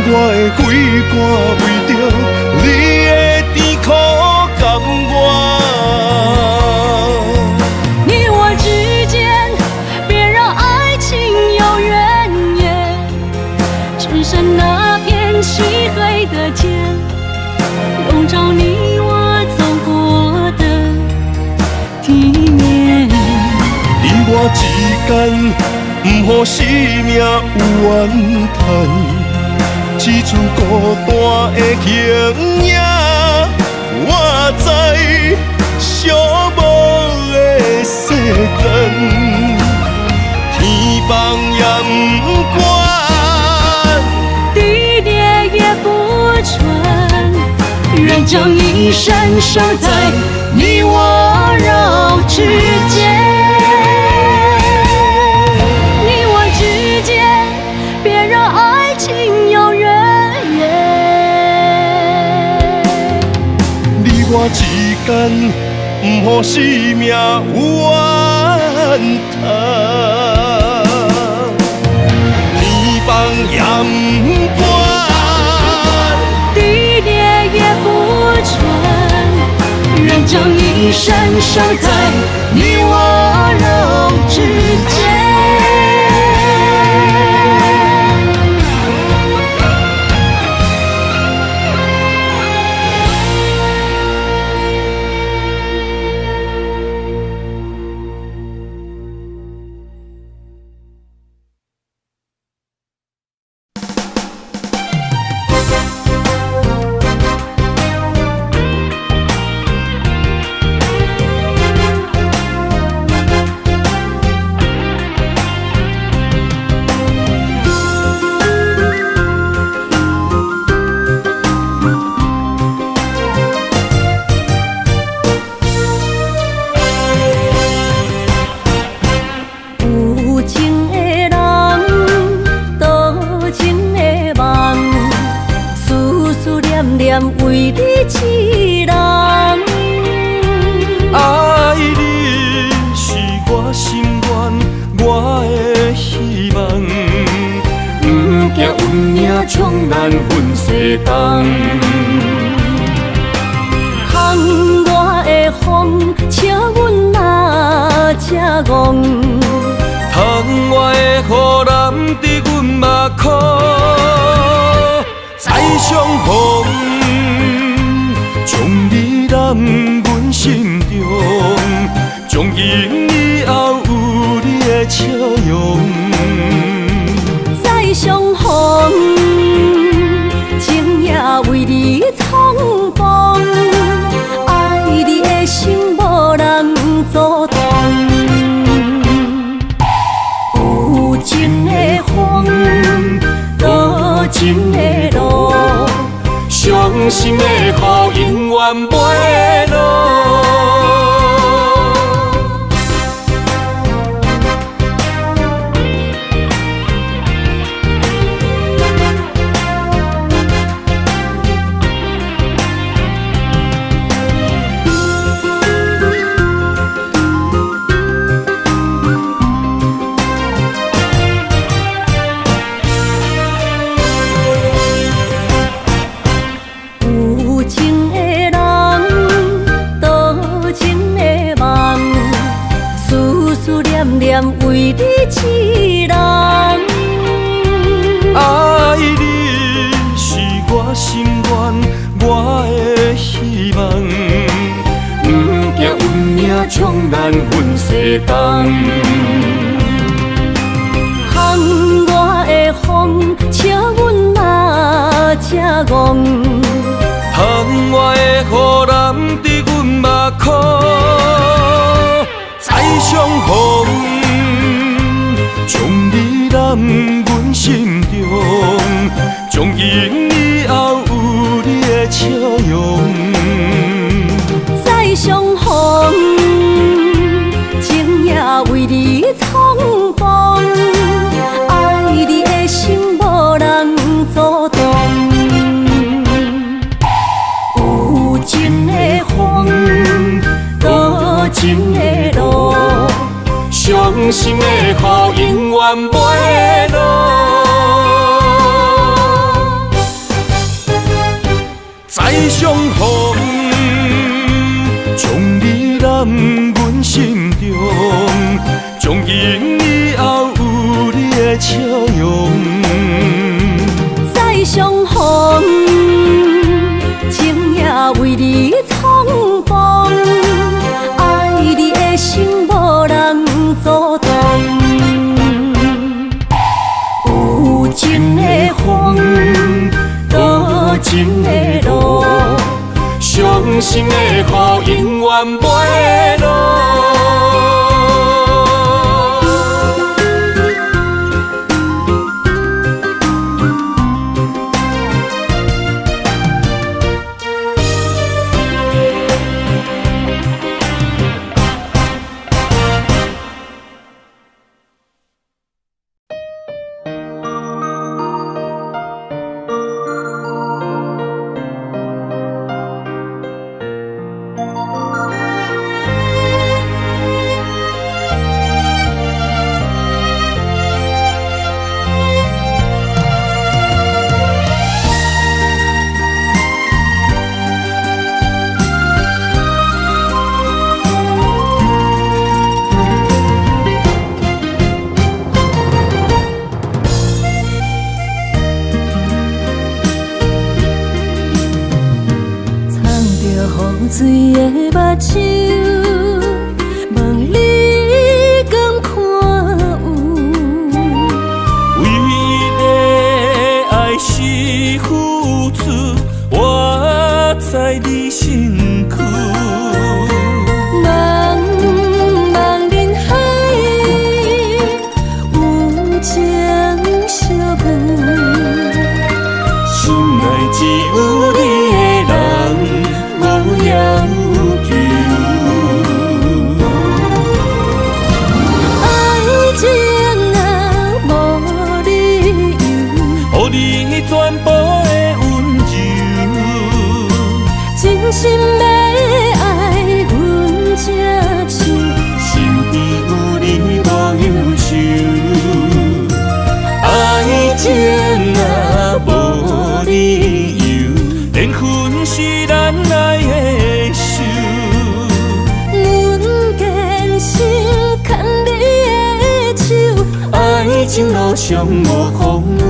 我的血肝為著你的甜苦甘願。你我之間，別讓愛情有怨言，只剩那片漆黑的天，籠罩你我走過的體面。你我之間，毋予生命有怨嘆，只剩孤單的形影。我知寂寞的世間，天放也毋管，地裂也不穿，願將一生守在你我肉之間。你我之間，別讓愛情有怨言。你我之間，毋予生命有怨嘆，天放也毋管，地裂也不穿，願將一生守在你我肉之間。一人。愛你是我心願，我的希望。毋驚運命將咱分西東。窗外的風，請阮若這戇。窗外的雨淋得阮目眶，再相逢，將你攬阮心中，從今以後有你的笑容。再相逢，情也為你創風，愛你的心無人阻擋。有情的風，多情的路，傷心的雨永遠袂落。有情的人，多情的夢，思思念念為你一人。愛你是我心願，我的希望。毋驚運命將咱分西東。窗外的風，請阮若這戇。窗外的雨淋得阮目眶，再相逢，將你攬阮心中，從今以後有你的笑容。再相逢，情也為你創風，愛你的心無人阻擋。有情的風，多情的路，傷心的雨永遠袂落。再相逢，將你攬阮心中，從今以後有你的笑容。再相逢，情也為你創風，愛你的心無人阻擋。有情的風，多情的路，傷心的雨永遠袂落。藏著雨水的目睭，問你敢看有？唯一的愛是付出，活在你身軀。茫茫人海，有情相遇。心內只有你的人，無要求。情路上無風雨，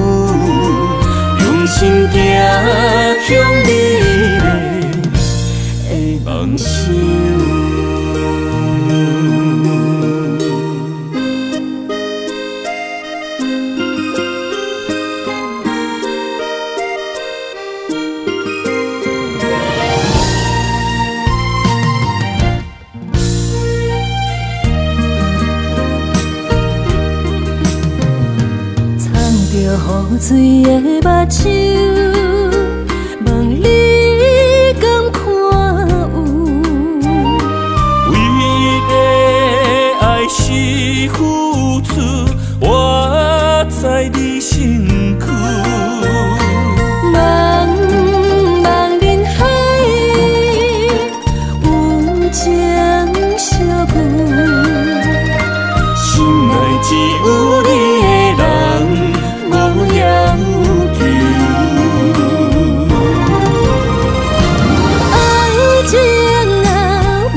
用心行向美麗的夢想。雨水的目睭，問你敢看有？唯一的愛是付出，活在你身軀。茫茫人海，有情相遇，心內只有你的人，無要求。愛情啊，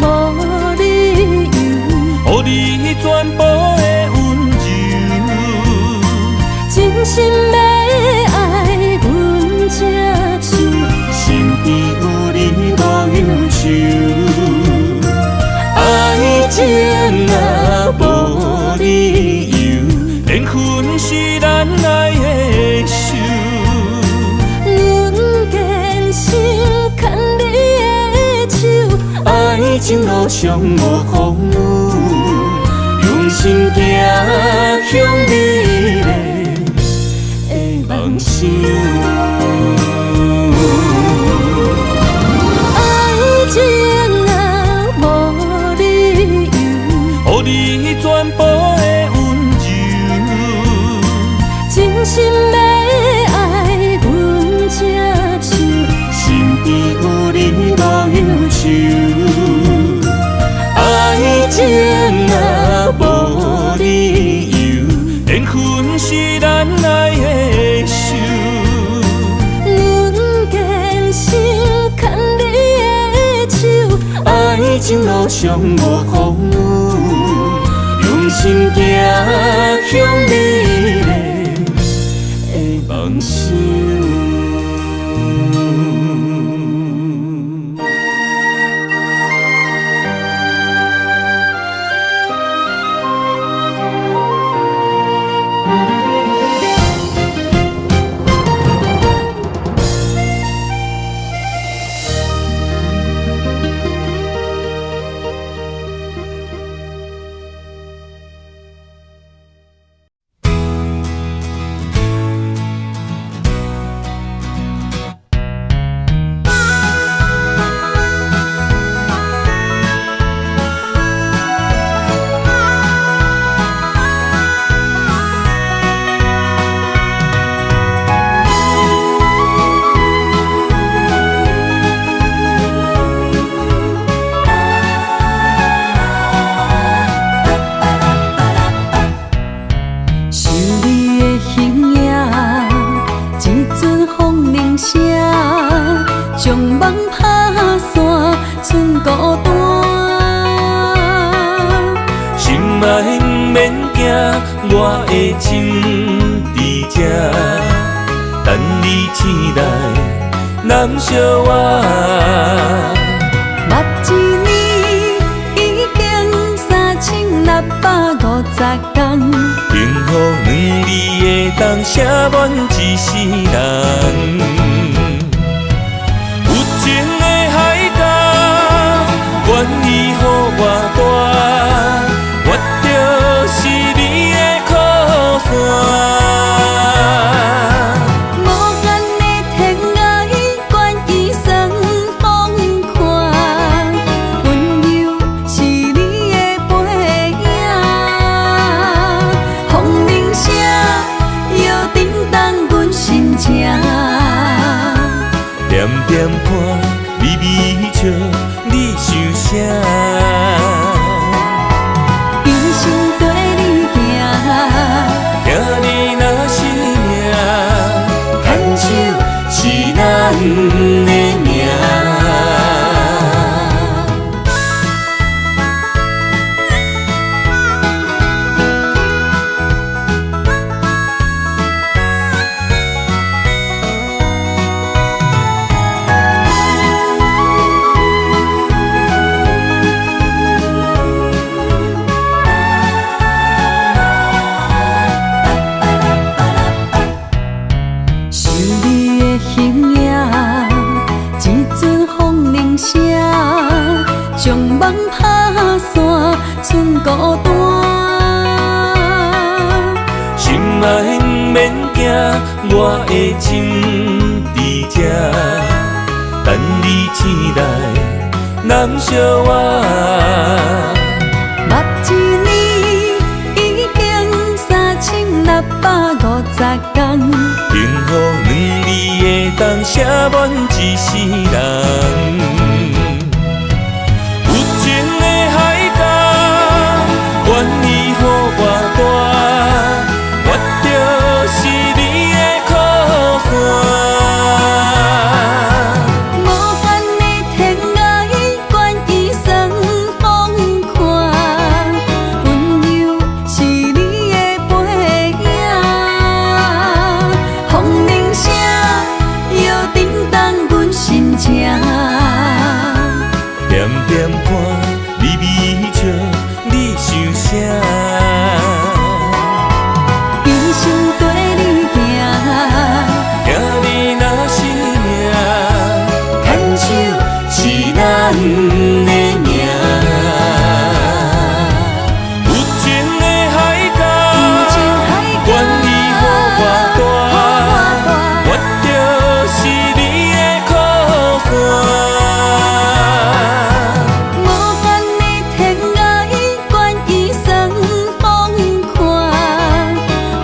無理由，予你全部的溫柔，真心欲愛阮才唱。身邊有你無憂愁。愛情啊，無理由，緣分是咱愛的仇。阮堅心牽你的手，愛情路上無風雨，用心行向美麗的夢想。愛情啊，無理由，予你全部的溫柔，真心欲愛阮才唱。身邊有你無憂愁。愛情啊，無理由，緣分是咱愛的仇。阮堅心牽你的手，愛情路上無風雨，用心行向美麗的夢想。想你的形影，一阵风铃声，将梦拍散，剩孤单。心爱毋免惊，我的情佇這，等你醒來，攬惜我。目一年已經3650天，幸福兩字會當寫滿一世人。有情的海角，願意予我帶，我就是你的靠山。無限的天涯，願意算風寒，溫柔是你的背影。風鈴聲又震動阮心情，點點看，微微笑，你想啥？一生綴你行，聽你若是命，牽手是咱的命。剩孤單。心愛毋免驚，我的情佇這，等你醒來攬惜我。目一年已經3650天，幸福兩字會當寫滿一世人。有情的海角，願意予我帶，我就是你的靠山。無限的天涯，願意算風寒，溫柔是你的背影。風鈴聲又震動阮心情。点点看你微笑，你想啥？一生綴你行，听你若是命，牵手是咱的命。有情的海角，願意予我帶，我就是你的靠山。無限的天涯，願意算風寒，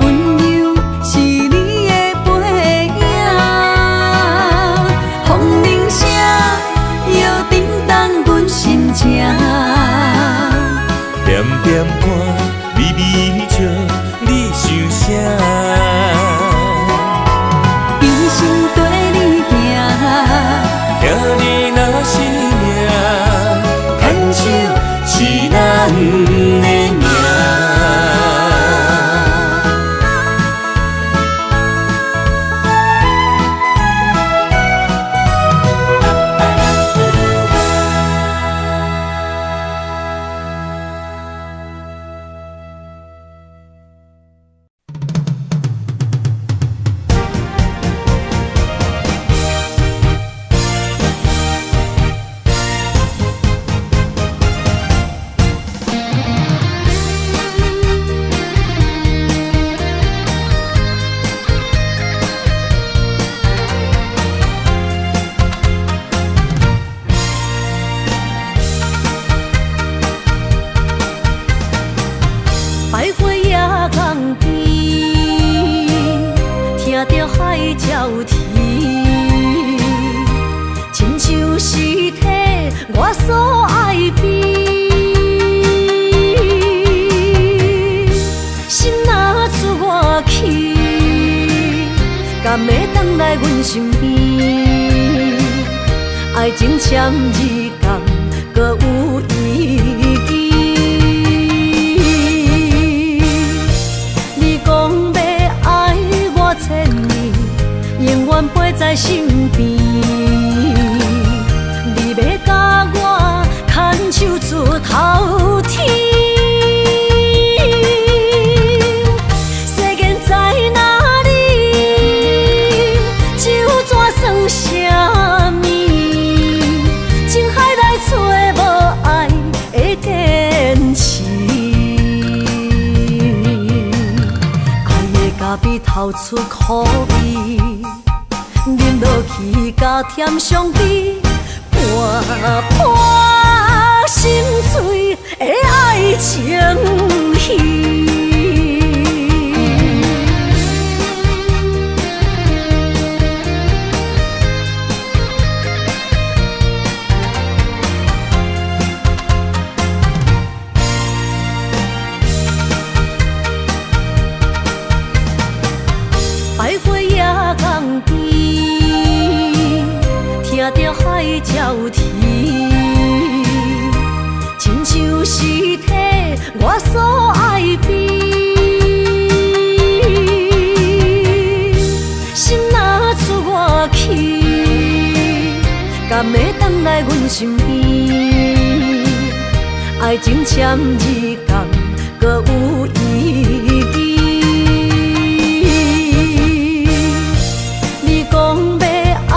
溫柔是你的背影。風鈴聲又震動阮心情。點點看你微笑，你想啥？一生綴你行，聽你若是命，牽手是咱的命。徘徊野港边，聽著海鳥啼，親像是替我所愛悲。心若出外去，敢會轉來阮身邊？愛情簽字敢閣有意義？你講欲愛我千年，永遠陪在身邊。你欲共我牽手出頭天，世間在哪裡？酒怎算啥物？情海內找無愛的堅持。愛的咖啡透出苦味，啉落去加添傷悲，半半心碎的愛情戲。徘徊野港邊，聽著海鳥啼，親像是替我所愛悲。心若出外去，敢會轉來阮身邊？愛情簽字敢閣有意義？你講欲愛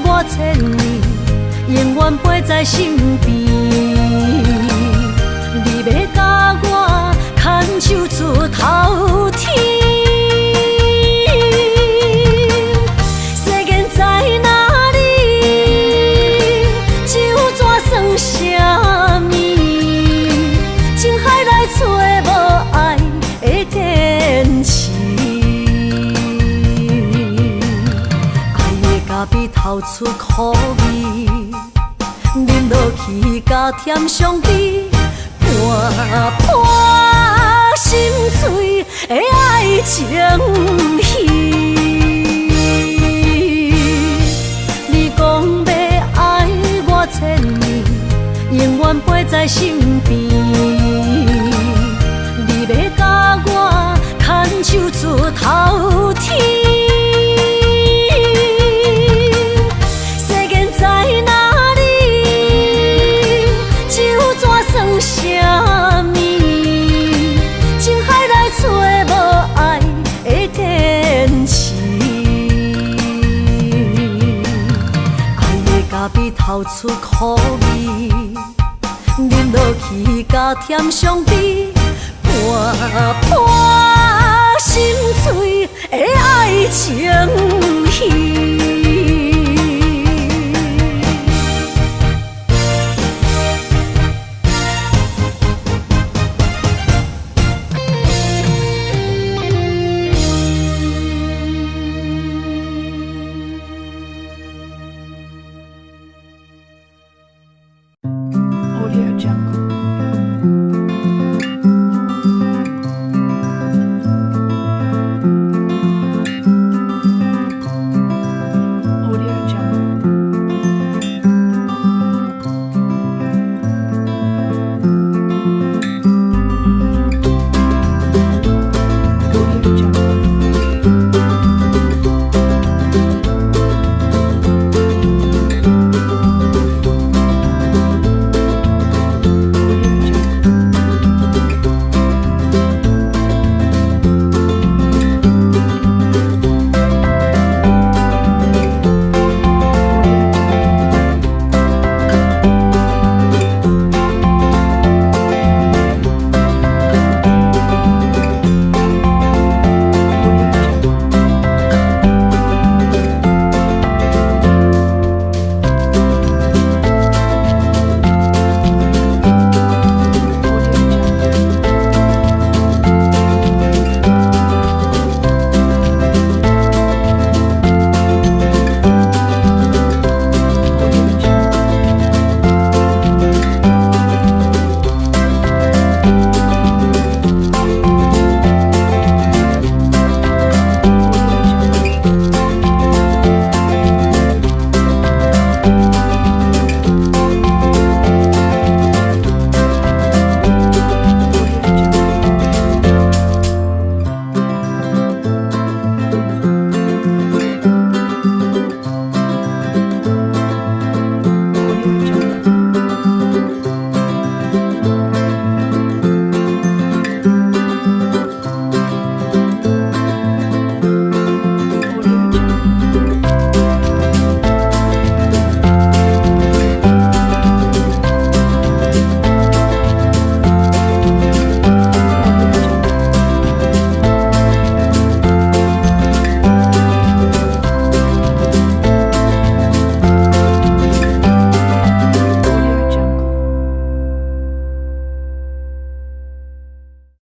我千年，永遠陪在身邊。你欲共出苦味，啉落去加添傷悲，看破心碎的愛情戲。你講欲愛我千年，永遠陪在身邊。你欲共我牽手出頭天。世間在哪裡？酒怎算啥物？情海內揣無愛的堅持。愛的咖啡透出苦味，啉落去加添傷悲，看破